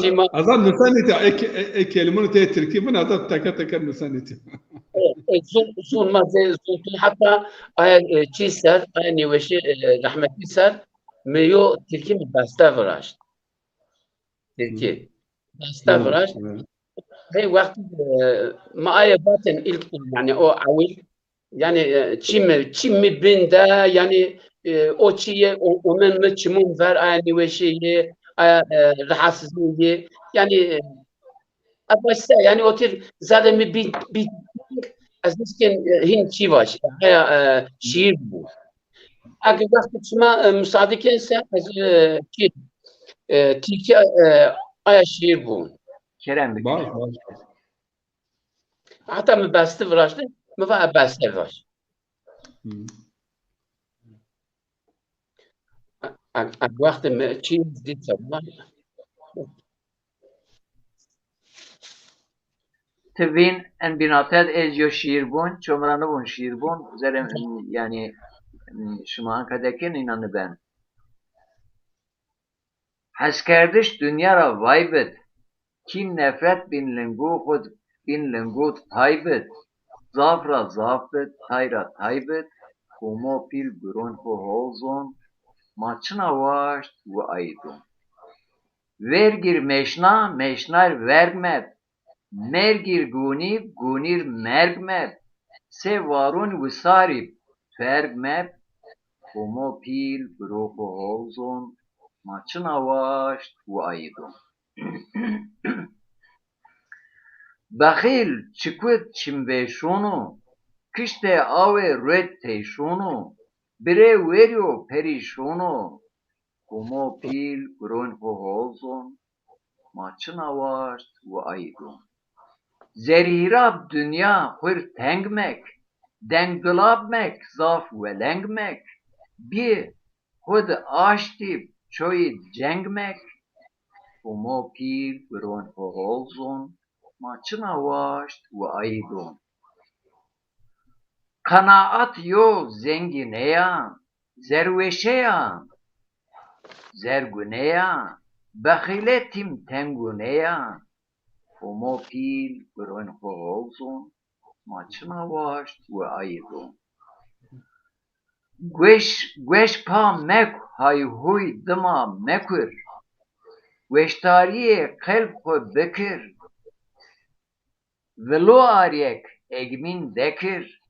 çî ma. Azad nusenî te, e, e, e, kelimûn te tirkî bin, azad teke teke nusenî te. E, e, zûn, zûn ma zê, zûn tu heta aya, e, çî ser, aya nêweşî, e, rehmetî ser, mi yo tirkî mi beste viraşt. Tirkî. Beste viraşt. Hey, wextî, e, ma aye vatên ilk, yanî o ewil, yanî, e, çî mi, çî mi bin de, yanî, e, o çî yê, o, omen mi çimûn ver, aya nêweşî yê, aya, e, rahatsızlığı yê. Yanî, e, a başta, yanî o tür zerre mi bin, bin, ez nişkên, e, hîn çî vaj, aya, e, şîîr bu. Ege wextê şima, e, musade kên se, ez, e, çî, e, tirkî, e, aya şîîr bu. Kerem bike. Baş, baş. Heta mi besti viraştî, mi va e beste vaj. Hı. E, e, e, wextê mi çî dît se, Ti vîn en bînate de ez yo şîîr bûn, ço mi ra nivûn şîîr bûn, zerê, yanî, şima anka dekin înan niben. Heskerdiş dinya ra vay bid, kîn nefret bîn lingû xwu d, bîn lingû d tay bid, zaf ra zaf bid, tay ra tay bid, Komo pîl guron xwu hol zon, ma çina waşt wi ayî don. Vergîr meşna, meşnayr verg meb, mergîr gonîv, gonîr merg meb, se varûn wisarîb, ferg meb, Komo pîl guro xwu hol zon, ma çina waşt wi ayî don. Bexîl çikud çimvêşon o, kiştê awê rued teyşon o, Birê werî yo perîşon o. Homo pîl guroyn xo hol zon, ma çina waşt û ayî don. Zerhîrab dinya xwir teng mek, deng dilab mek, zaf weleng mek, bî xwu di aştî çoyî ceng mek. Homo pîl guroyn xo hol zon, ma çina waşt û ayî don. Qenaat yo zengîneya, zerweşeya, zerguneya, bexîle tîm tengûneya. Homo pîl guroyn xo hol zon, ma çina waşt û ayî don. Gueş, gueş pa meku, hay huy dima mekur. Gueştarîyê qelb xo bikir. Vilo ariyek egmîn dekir.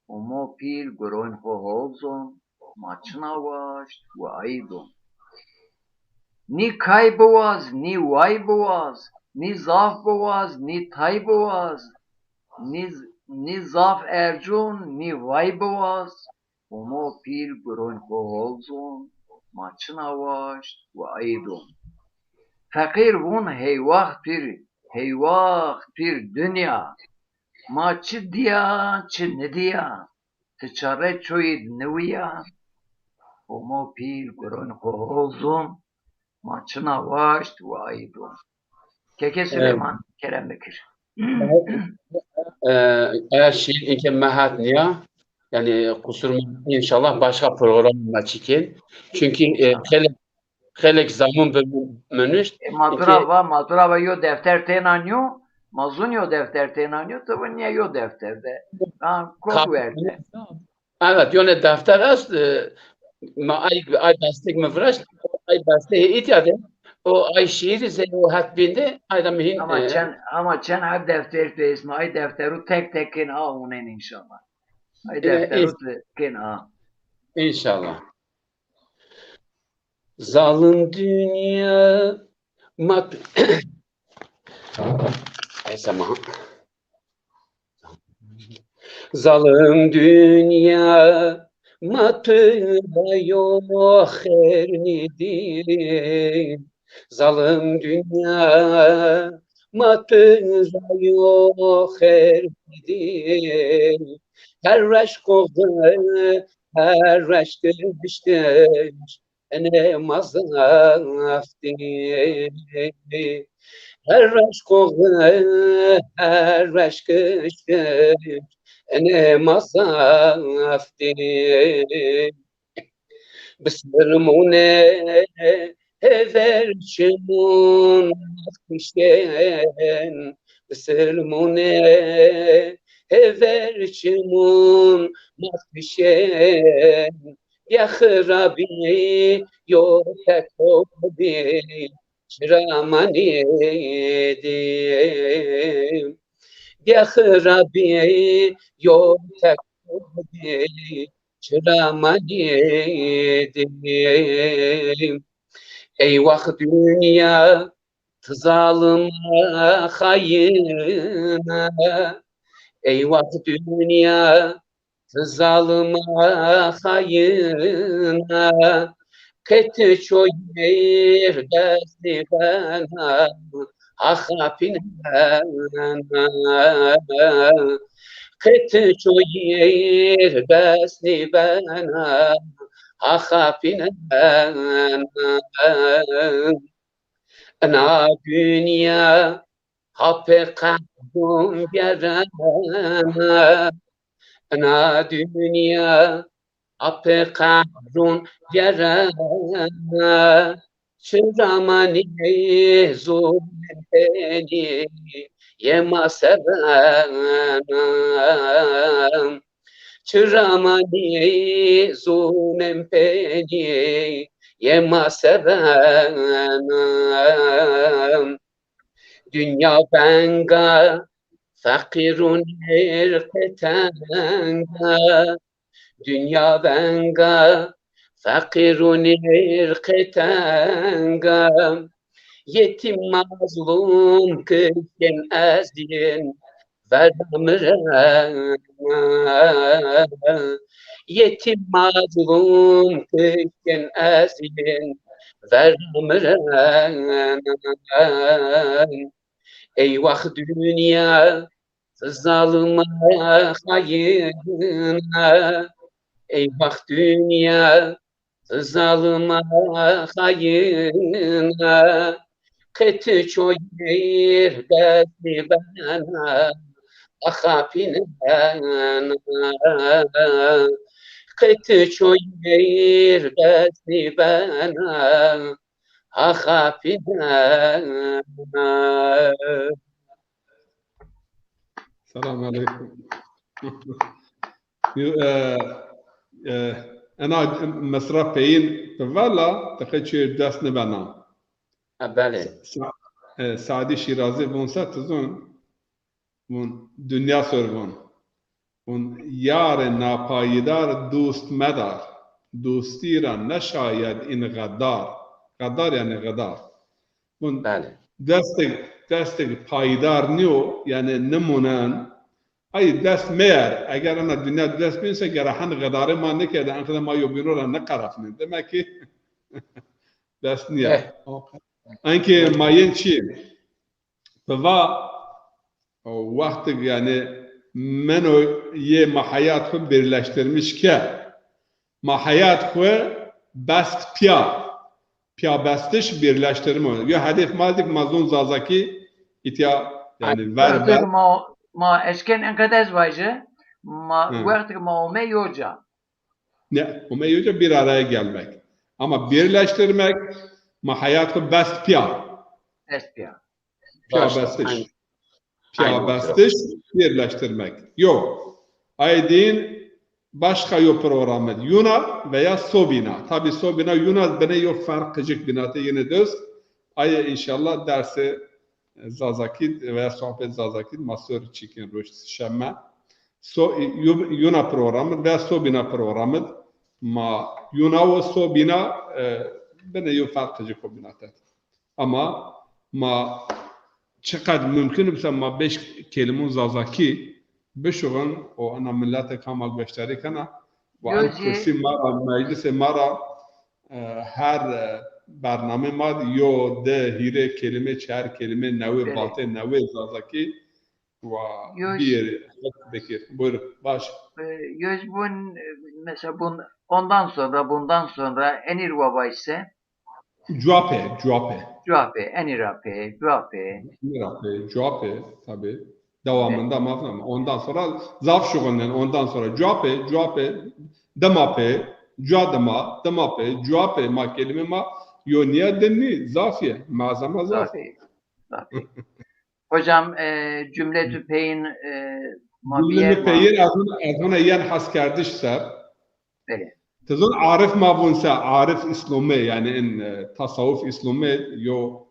Homo pîl guroyn xo hol zon, ma çina waşt û ayî don. Nî kay biwaz, nî way biwaz, nî zaf biwaz, nî tay biwaz, nî, nî zaf ercûn, nî vay biwaz. Homo pîl guroyn xo hol zon, ma çina waşt û ayî don. Feqîr vûn heywax pîr, heywax pîr dinya. Ma çi dîya, çi nidîya, ti çare çoyî di niwîya. Homo pîl guroyn xo hol zon, ma çina waşt û ayî don. Keke Süleyman, kerem bikir. E, eğer şiir inke mehat niya, yani kusur ma, inşallah başka program ma çikin. Çünkü e, xelek, xelek zamun bi menuşt. E, ma tu ra va, ma tu ra va yo defter têna nîyo, ma zûn yo defter têna nîyo, tu va niye yo defter de. Ha, kod werte. Evet, yone defter est, e, ma ay, ay bestek mi viraşt, ay bestek îtya de, o ay şiiri zey o het binde, ay da mihin, ama e, çen, ama çen her defter tu esma, ay defteru tek tek kin a unen inşallah. Ay e, defteru in- tu kin a. İnşallah. Zalim dünya mat-, Neyse, ma-, Zalim dünya ma tu ra yo xêr nîdî. Zalim dünya ma tu ra yo xêr nîdî. Her reş koxi, her reş kiştiş. Enê ma zaf dî. Her reş koxi, her reş kiştiş. Enê ma zaf dî. Bisilmûnê hêver çimûn kiştên. Bisilmûnê hêver çimûn kiştên. Bîya xirabî yo tek xo bî, çira ma nîdî. Bîya xirabî yo tek xo bî, çira ma nîdî. Eywax dinya, ti zalim a, xayîn a. Eywax dinya, ti zalim a, xayîn a. Qe ti çoyêr bes nîbena, ha xapînena. Qe ti çoyêr bes nîbena, ha xapînena. Ina dinya ha pê qehrûn vîyerena. Ina dinya ha pê qehrûn vîyerena. Çira ma nî zûnên penî yê ma serena. Çira ma nî zûnên penî yê ma serena. Dinya veng a, feqîrûn êr qe teng a. Dinya veng a, feqîrûn êr qe teng a. Yetîm mazlûm kiştên ezîn, verda mi re. Yetîm mazlûm kişkin ez yin verda mi re. Eywax dinya zalima xayina, eywax dinya zalima xayina, qeti çoyir destî bena axapînena, qeti çoyir destî bena axapînena. Selam aleyküm. Yo, e, e, ena misra peyîn ti vela, ti qe çi dest nibena. Ha, belê. Sa-, e, Sadî Şîrazî vun se ti zun, vun, dinya ser vun. Vun, yarê napayîdar dost medar. Dostî ra neşayed în xedar. Xedar yanî xedar. Vun, belê, destêk, destêk payîdar nîyo, yanî nimunen. Ay dest meyer, eger ena dinya dest bîn se gere hen xedarê ma nêkerde, en qede ma yobîno ra nêqerefnên. Demek ki dest nîya. Eh. Enkê ma yên çi? Ti va, o wextig, yanî, meno yê ma heyat xwu birleştirmiş ke, ma heyat xwu best pîya. Pîyabestiş birleştirme. Yo hedef ma dik ma zon Zazakî îtya, yanî, ver wextig ver. Ma, ma eşken enqede ez vajî, ma, hı, wextig ma ome yo ca. Ne, ome yo ca bir araya gelmek. Ama birleştirmek, ma heyat xwu best pîya. Best pîya. Pîyabestiş. Aynen. Pîyabestiş, birleştirmek. Yo. Ay dîn başka yo programid. Yuna veya sobîna. Tabi sobîna yuna binê yo ferq qicik bînate yine döz. Ay înşallah dersê Zazakî veya sohbet Zazakî ma sor çikin roj şemme. So, yu-, yuna programid veya sobîna programid ma yuna û sobîna, e, binê yo ferq qicik o bînate. Ama ma çiqed mumkin bise ma beş kelimon Zazakî bişuxin û ena milete ka ma gueştarî kena. Û en kursî ma ra, meclisê ma ra, e, her, e, bernamê ma yo, di, hîrê kelime, çar kelime, newê, belê, vatê, newê Zazakî wa biyerî, hak bekir. Buyurun, baş. E, yo jî bun, e, mesela bun, ondan sonra, bundan sonra, enîr wa vajî se? Cuwa pê, cuwa pê. Cuwa pê, enî ra pê, cuwa pê. Enî ra pê, cuwa pê, tabi. Dewamında ma, ama ondan sonra zaf şuxulnen, ondan sonra cuwa pê, cuwa pê, dima pê, cuwa dima, dima pê, cuwa pê, ma kelime ma yo niya din nî, zaf ye, malzeme zaf. Zaf ye, zaf ye. Hocam, e, cümle tu peyin, e, ma, cümle biyerî ma peyin ez hona, ez hona yen heskerdiş ser. Belê. Ti zon arif ma vun se, arif îslomê, yanî in, e, tasawuf îslomê yo,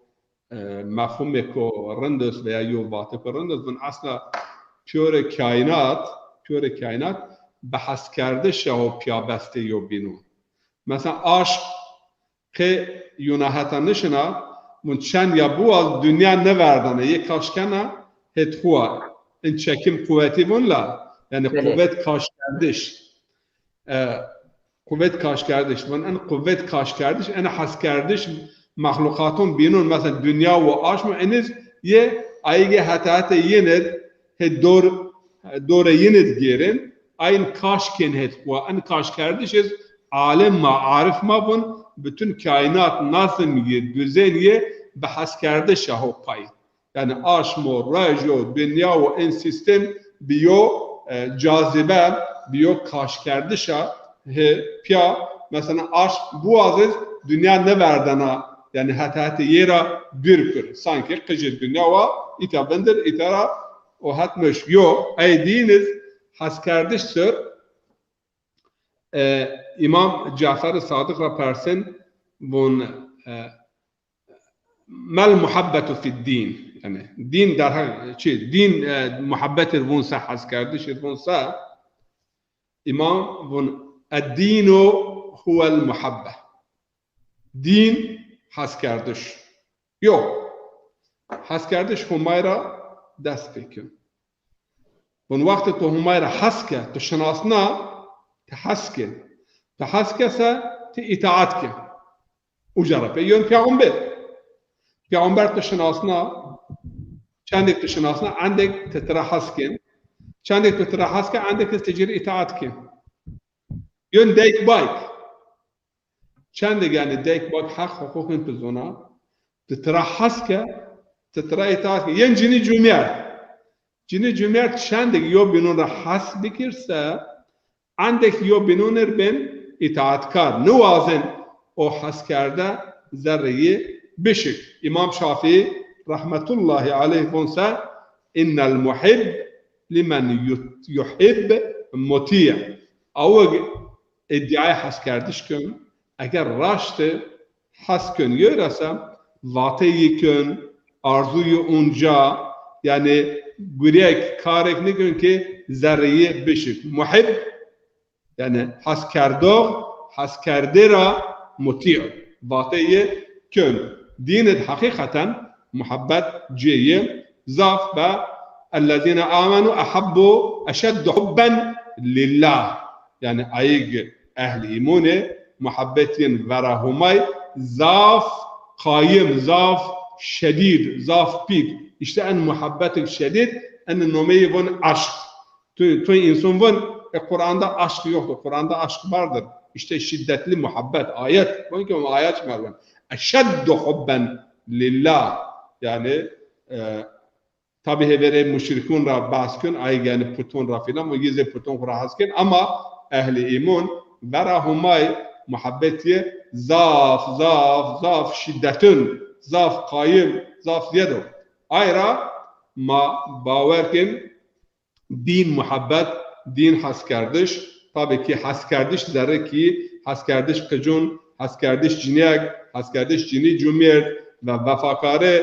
e, mefhumêko rind est veya yo vatêko rind est, vun esla pîyorê kaînat, pîyorê kaînat bi heskerdiş şaho pîyabestê yo bîno. Mesela aşq qê yuna heta nişina, vun çend ya biwaz dinya nêverdana, yê kaş kena hêt xwu wa. In çekim quwetî vun la, yanî, belê, quwet kaşkerdiş. E, quwet kaşkerdiş. Vun in quwet kaşkerdiş, in heskerdiş mexluqaton bînon, mesela dinya û aşmo, iniz yê ayîgê heta heta yinid, hê dor, dorê yinid gêrin, ayin kaş kên hêt xwu wa. In kaşkerdiş iz alim ma, arif ma vun, bütün kaînat, nazim yê, duzên yê bi heskerdişa ho pay. Yanî aşmo, rejo, dinya û en sîstem bi yo, e, cazibe, bi yo kaşkerdişa hê pîya, mesela aşq biwaziz dinya nêverdena, yanî heta hetê yê ra dûr kir. Sankî qijê dinya wa îta vindir, îta ra o het miş. Yo, ey dîn iz heskerdiş ser, e, Îmam Cafer Sadiq ra persên, vun, e, "Mel muhabbetu fid din?" Yanî, dîn derheq çi? Dîn, e, muhabbet ir vun se, heskerdiş ir vun se? Îmam vun, "Ed-dînu huwel muhabbe." Dîn heskerdiş. Yo. Heskerdiş Homay ra dest pê kin. Vun wextê tu Humay ra hes ke, tu şinasna, ti hes ke. Tu hes ke se, ti îtaat ke. Uca ra pê yon peyxamber. Peyxamber tu şinasna, çendêk tu şinasna, endêk ti tira hes kên. Çendêk tu tira hes ke, endêk ti ci rê îtaat kên. Yon dayk bayk. Çendêk, yanî, dayk bayk heq huquqin tu zona, ti tira hes ke, ti tira îtaat ke. Yên cinî cumêrd. Cinî cumêrd çendêk yo bînon ra hes bikir se, endêk yo bînon ir bên îtaatkar. Niwazên o heskerde zerrê yi bişik. Îmam Şafîî rahmetullahî aleyh von se, "Innel muhib limen yut-, yuhib mutî." Awig îdîayê heskerdiş kön, eger raştî hes kön yo ra se, vatê yi kön, arzû yi unca, yanî gurek, karek nikön ki zerrê yi bişik. Muhib, yanî heskerdox, heskerdê ra mutî, vatê yi kön. Dîn id heqîqeten muhebbet cê yi zaf be. "Ellezîne amenu ehebbu eşeddu hubben lillah." Yanî ayig ehl îmonê muhebbet yin vera Humay zaf qayim, zaf şedîd, zaf pîk. Îşte en muhebbetik şedîd, en nomeyî von eşq. Tu, tu însan von, e, Qur'anda aşk yoktur. Qur'anda aşk vardır. İşte şiddetli muhabbet, ayet. Von ki ayet var von. Eşeddu hubben lillah. Yani, e, Tabî hêverê muşrikûn ra behs kên, ay yanî putûn ra filan, û yê zê putûn xwu ra hes kên, ama ehlî îmûn vera Humay muhebbetî zaf, zaf, zaf şîdetûn, zaf qayim, zaf zêd o. Ay ra ma bawer kên dîn muhebbet, dîn heskerdiş, tabî kî heskerdiş zerrê kî, heskerdiş qicûn, heskerdiş cinîyeg, heskerdiş cinî cumêrd ve vefakare,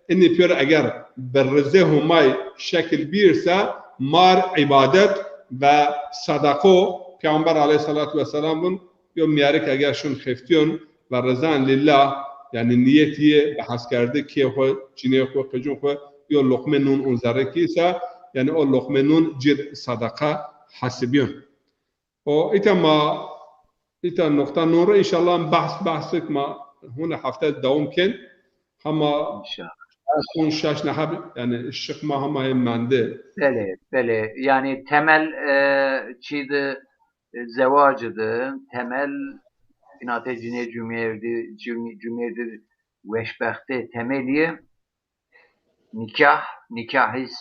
inî pîyor eger bi rizê Humay şekil bîr se, mar îbadet ve sedaqo, Peyxamber aleyhissalatu vesselam vun, yo mîyerik eger şun xeftîyon ve rizan lillah, yanî nîyetî yê bi heskerdê kê xwu, cinê xwu, qicûn xwu, yo loqmê nûn un zerrê kî se, yanî o loqmê nûn cir sedeqa hesibîyon. O îta ma, îta noqta non ra înşallah behs, behsik ma hune hefte dewam kên. Hema înşallah. Son şeş nehe, yanî şiq ma hema hê mende. Belê, belê. Yanî temel, e, çî di, e, zewacî di, temel, binatê cinê cumêrdî, cumê-, cumêrdî weşbextê temelî nikah, nikahîs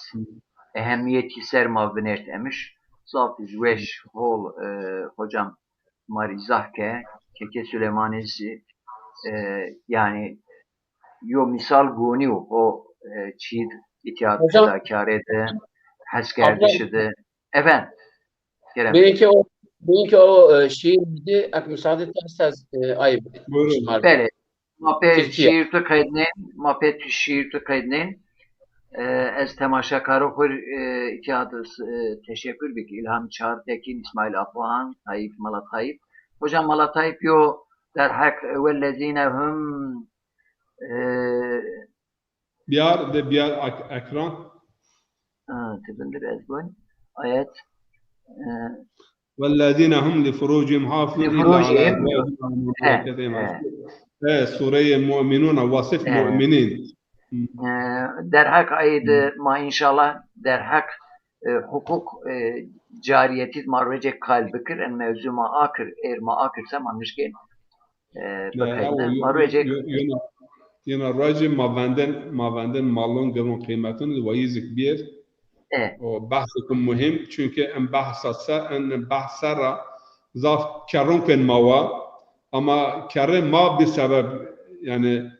ehemmîyetî ser ma vinert emiş. Zaf zî weş, hol, e, hocam ma rê îzah ke, Keke Suleymanî zî, e, yanî yo mîsal gonî yo, o, e, çî di, îtîya di, hocam, fedakarê di, heskerdiş di. Efendim, kerem. Belki o, belki o, e, şiir di, ek müsaade ederseniz, e, ay, buyurun. Belê. Ma pê şîîr tu qeydnên, ma pê tu şîîr tu qeydnên. E, ez temaşekaro xwu, e, îtya di, e, teşekkür bik. İlham Çağrıtekin, İsmail Apohan, Tayyip, Mala Tayyip. Hocam Mala Tayyip yo derheq, e, wellezîne hum, e, Biyar de biyar ek-, ekran. Ha, ti bindir ez gon. Ayet. E, Wellezîne hum li furucihim hafizun illa ala ezwacihim. He, he. E, Sureyê Mu'minûn a, wasif mu'minîn. E, derheq ayê de ma înşallah derheq, e, huquq, e, cariyetî ma rocê kal bikir, en mewzû ma akir, êr ma akir se ma nişkên. E, bikeyne. Ma rocê yena, yena rocê ma vendên, ma vendên malon, gevon, qîmetûn, wayîzik bîr. E. O behsêko muhîm, çunke en behsa se, en behsa ra zaf kerron kên ma wa, ama kerrê ma bi sebeb, yanî,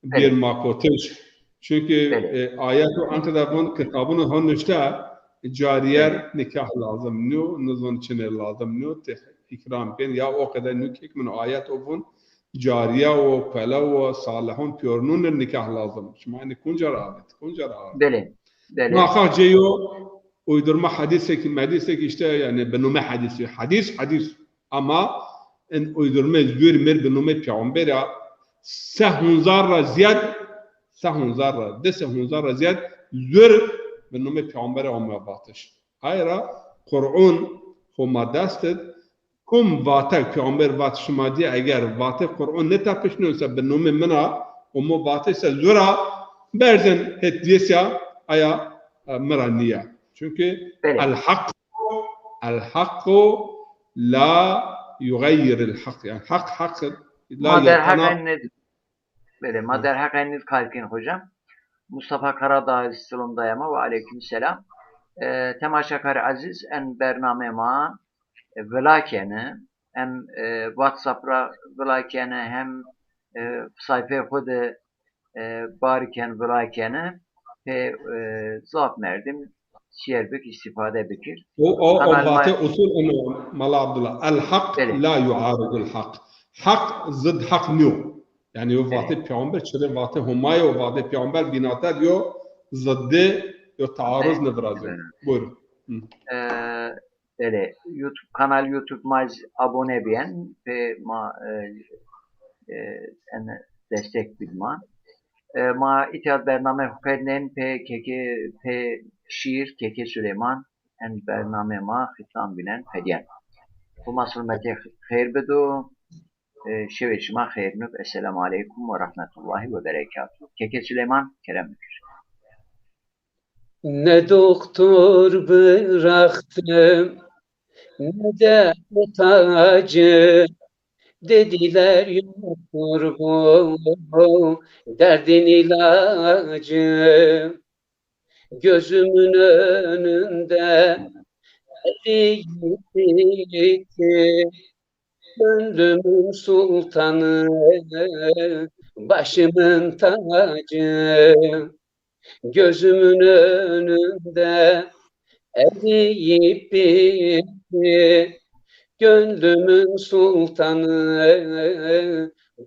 bêr ma kotiş. Çunke, e, ayet û ente de von kitabûn ho nuşte, cariyer nikah lazim nîyo, nizon çinê lazim nîyo, ti îkram kên ya o qede nîyo, kek min ayet o von, cariye û pele û salihûn pîyornûn nikah lazim. Şima enî kunca ra avêt, kunca ra avêt? Belê, belê. Muhakkak cê yo uydurma hedîsek, medîsek îşte, yanî bi nome hedîs. Hedîs, hedîs. Ama en uydurme zûr mir bi nomê peyxamber a se hunzar ra ziyad, se hunzar ra, di se hunzar ra ziyad zûr bi nomê peyxamber a ome vatiş. Ay ra Qur'on Homa dest id, kum vate, Peyxamber vat, şima dî eger vate Qur'on nêtepişnên se bi nomê min a, û mi vate se zura berzên het dîyesya, aya, e, mi ra nîya. Çunke Belê. El-hak, el-hakku la yuxeyyir el-hak. Yanî hak, hak id, la Ma derheq yetena- enî Belê, ma derheq enî kar kên hocam. Mustafa Karadağ, Silom dayama ve aleyküm selam. E, temaşakar ezîz, en bername ma, e, vila keni, hem, e, WhatsApp ra vila keni, hem, e, sayfê xwu de, e, bar ken, vila keni, pê, e, zaf merdim sîyer bik, îstîfade bikir. O, o, o Kanal ma- vate usul eno, Mala Abdullah. El-hak Belê. la yuaridul hak. Hak zid hak nîyo. Yanî yo vate Belê. Peyxamber, çirê vate Homa yo, vate Peyxamber bînate yo, zidde yo taaruz Belê. nêvirazîyo. Belê. Buyurun. Hı. E, belê, YouTube, kanal YouTube ma zî abone bîyen, pê ma, e, e, en destek bid ma. E, ma îtya bername xwu qednên pê Keke, pê şîr Keke Süleyman, en bername ma xîtan bînen qedîyen. Homa silmetê xeyr bido. E, şewê şima xeyr nib. Esselamu aleykum ve rahmetullahi ve berekatuhu. Keke Süleyman, kerem bikir. Ne doktor bıraktım, ne de otacı. Dediler yoktur bu derdin ilacı. Gözümün önünde eriyip bitti. Gönlümün sultanı, başımın tacı. Gözümün önünde eriyip bitti. Gönlümün sultanı,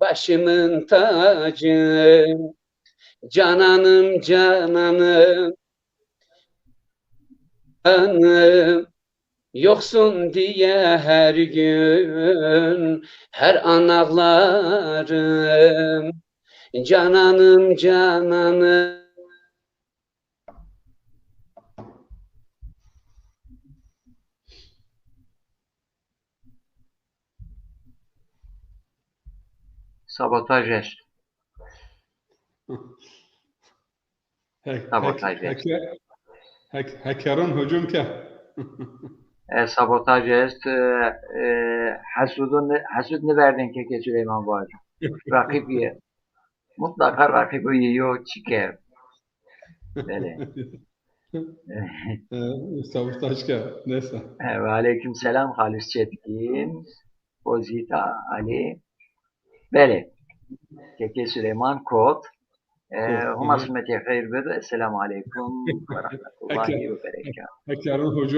başımın tacı. Cananım, cananım, canım, yoksun diye her gün, her an ağlarım. Cananım, cananım. Sabotaj est. Hek-, Sabotaj hek-, est. heke-, hek-, hekeron hucum ke. E, sabotaj est, e, e, hesudun, hesud niverdin Keke Süleyman vaj. Rakîb ye. Mutlaka rakîb ye, yo çike. Belê. E, sabotaj ke, neyse. E, ve aleyküm selam Halis Çetkin. Pozîta Ali. Belê. Keke Süleyman Kot. E, Kot, Homa aha. Simetê xeyr bid. Esselamu aleykum ve rahmetullahi ve berekatuhu. Hekeron hucum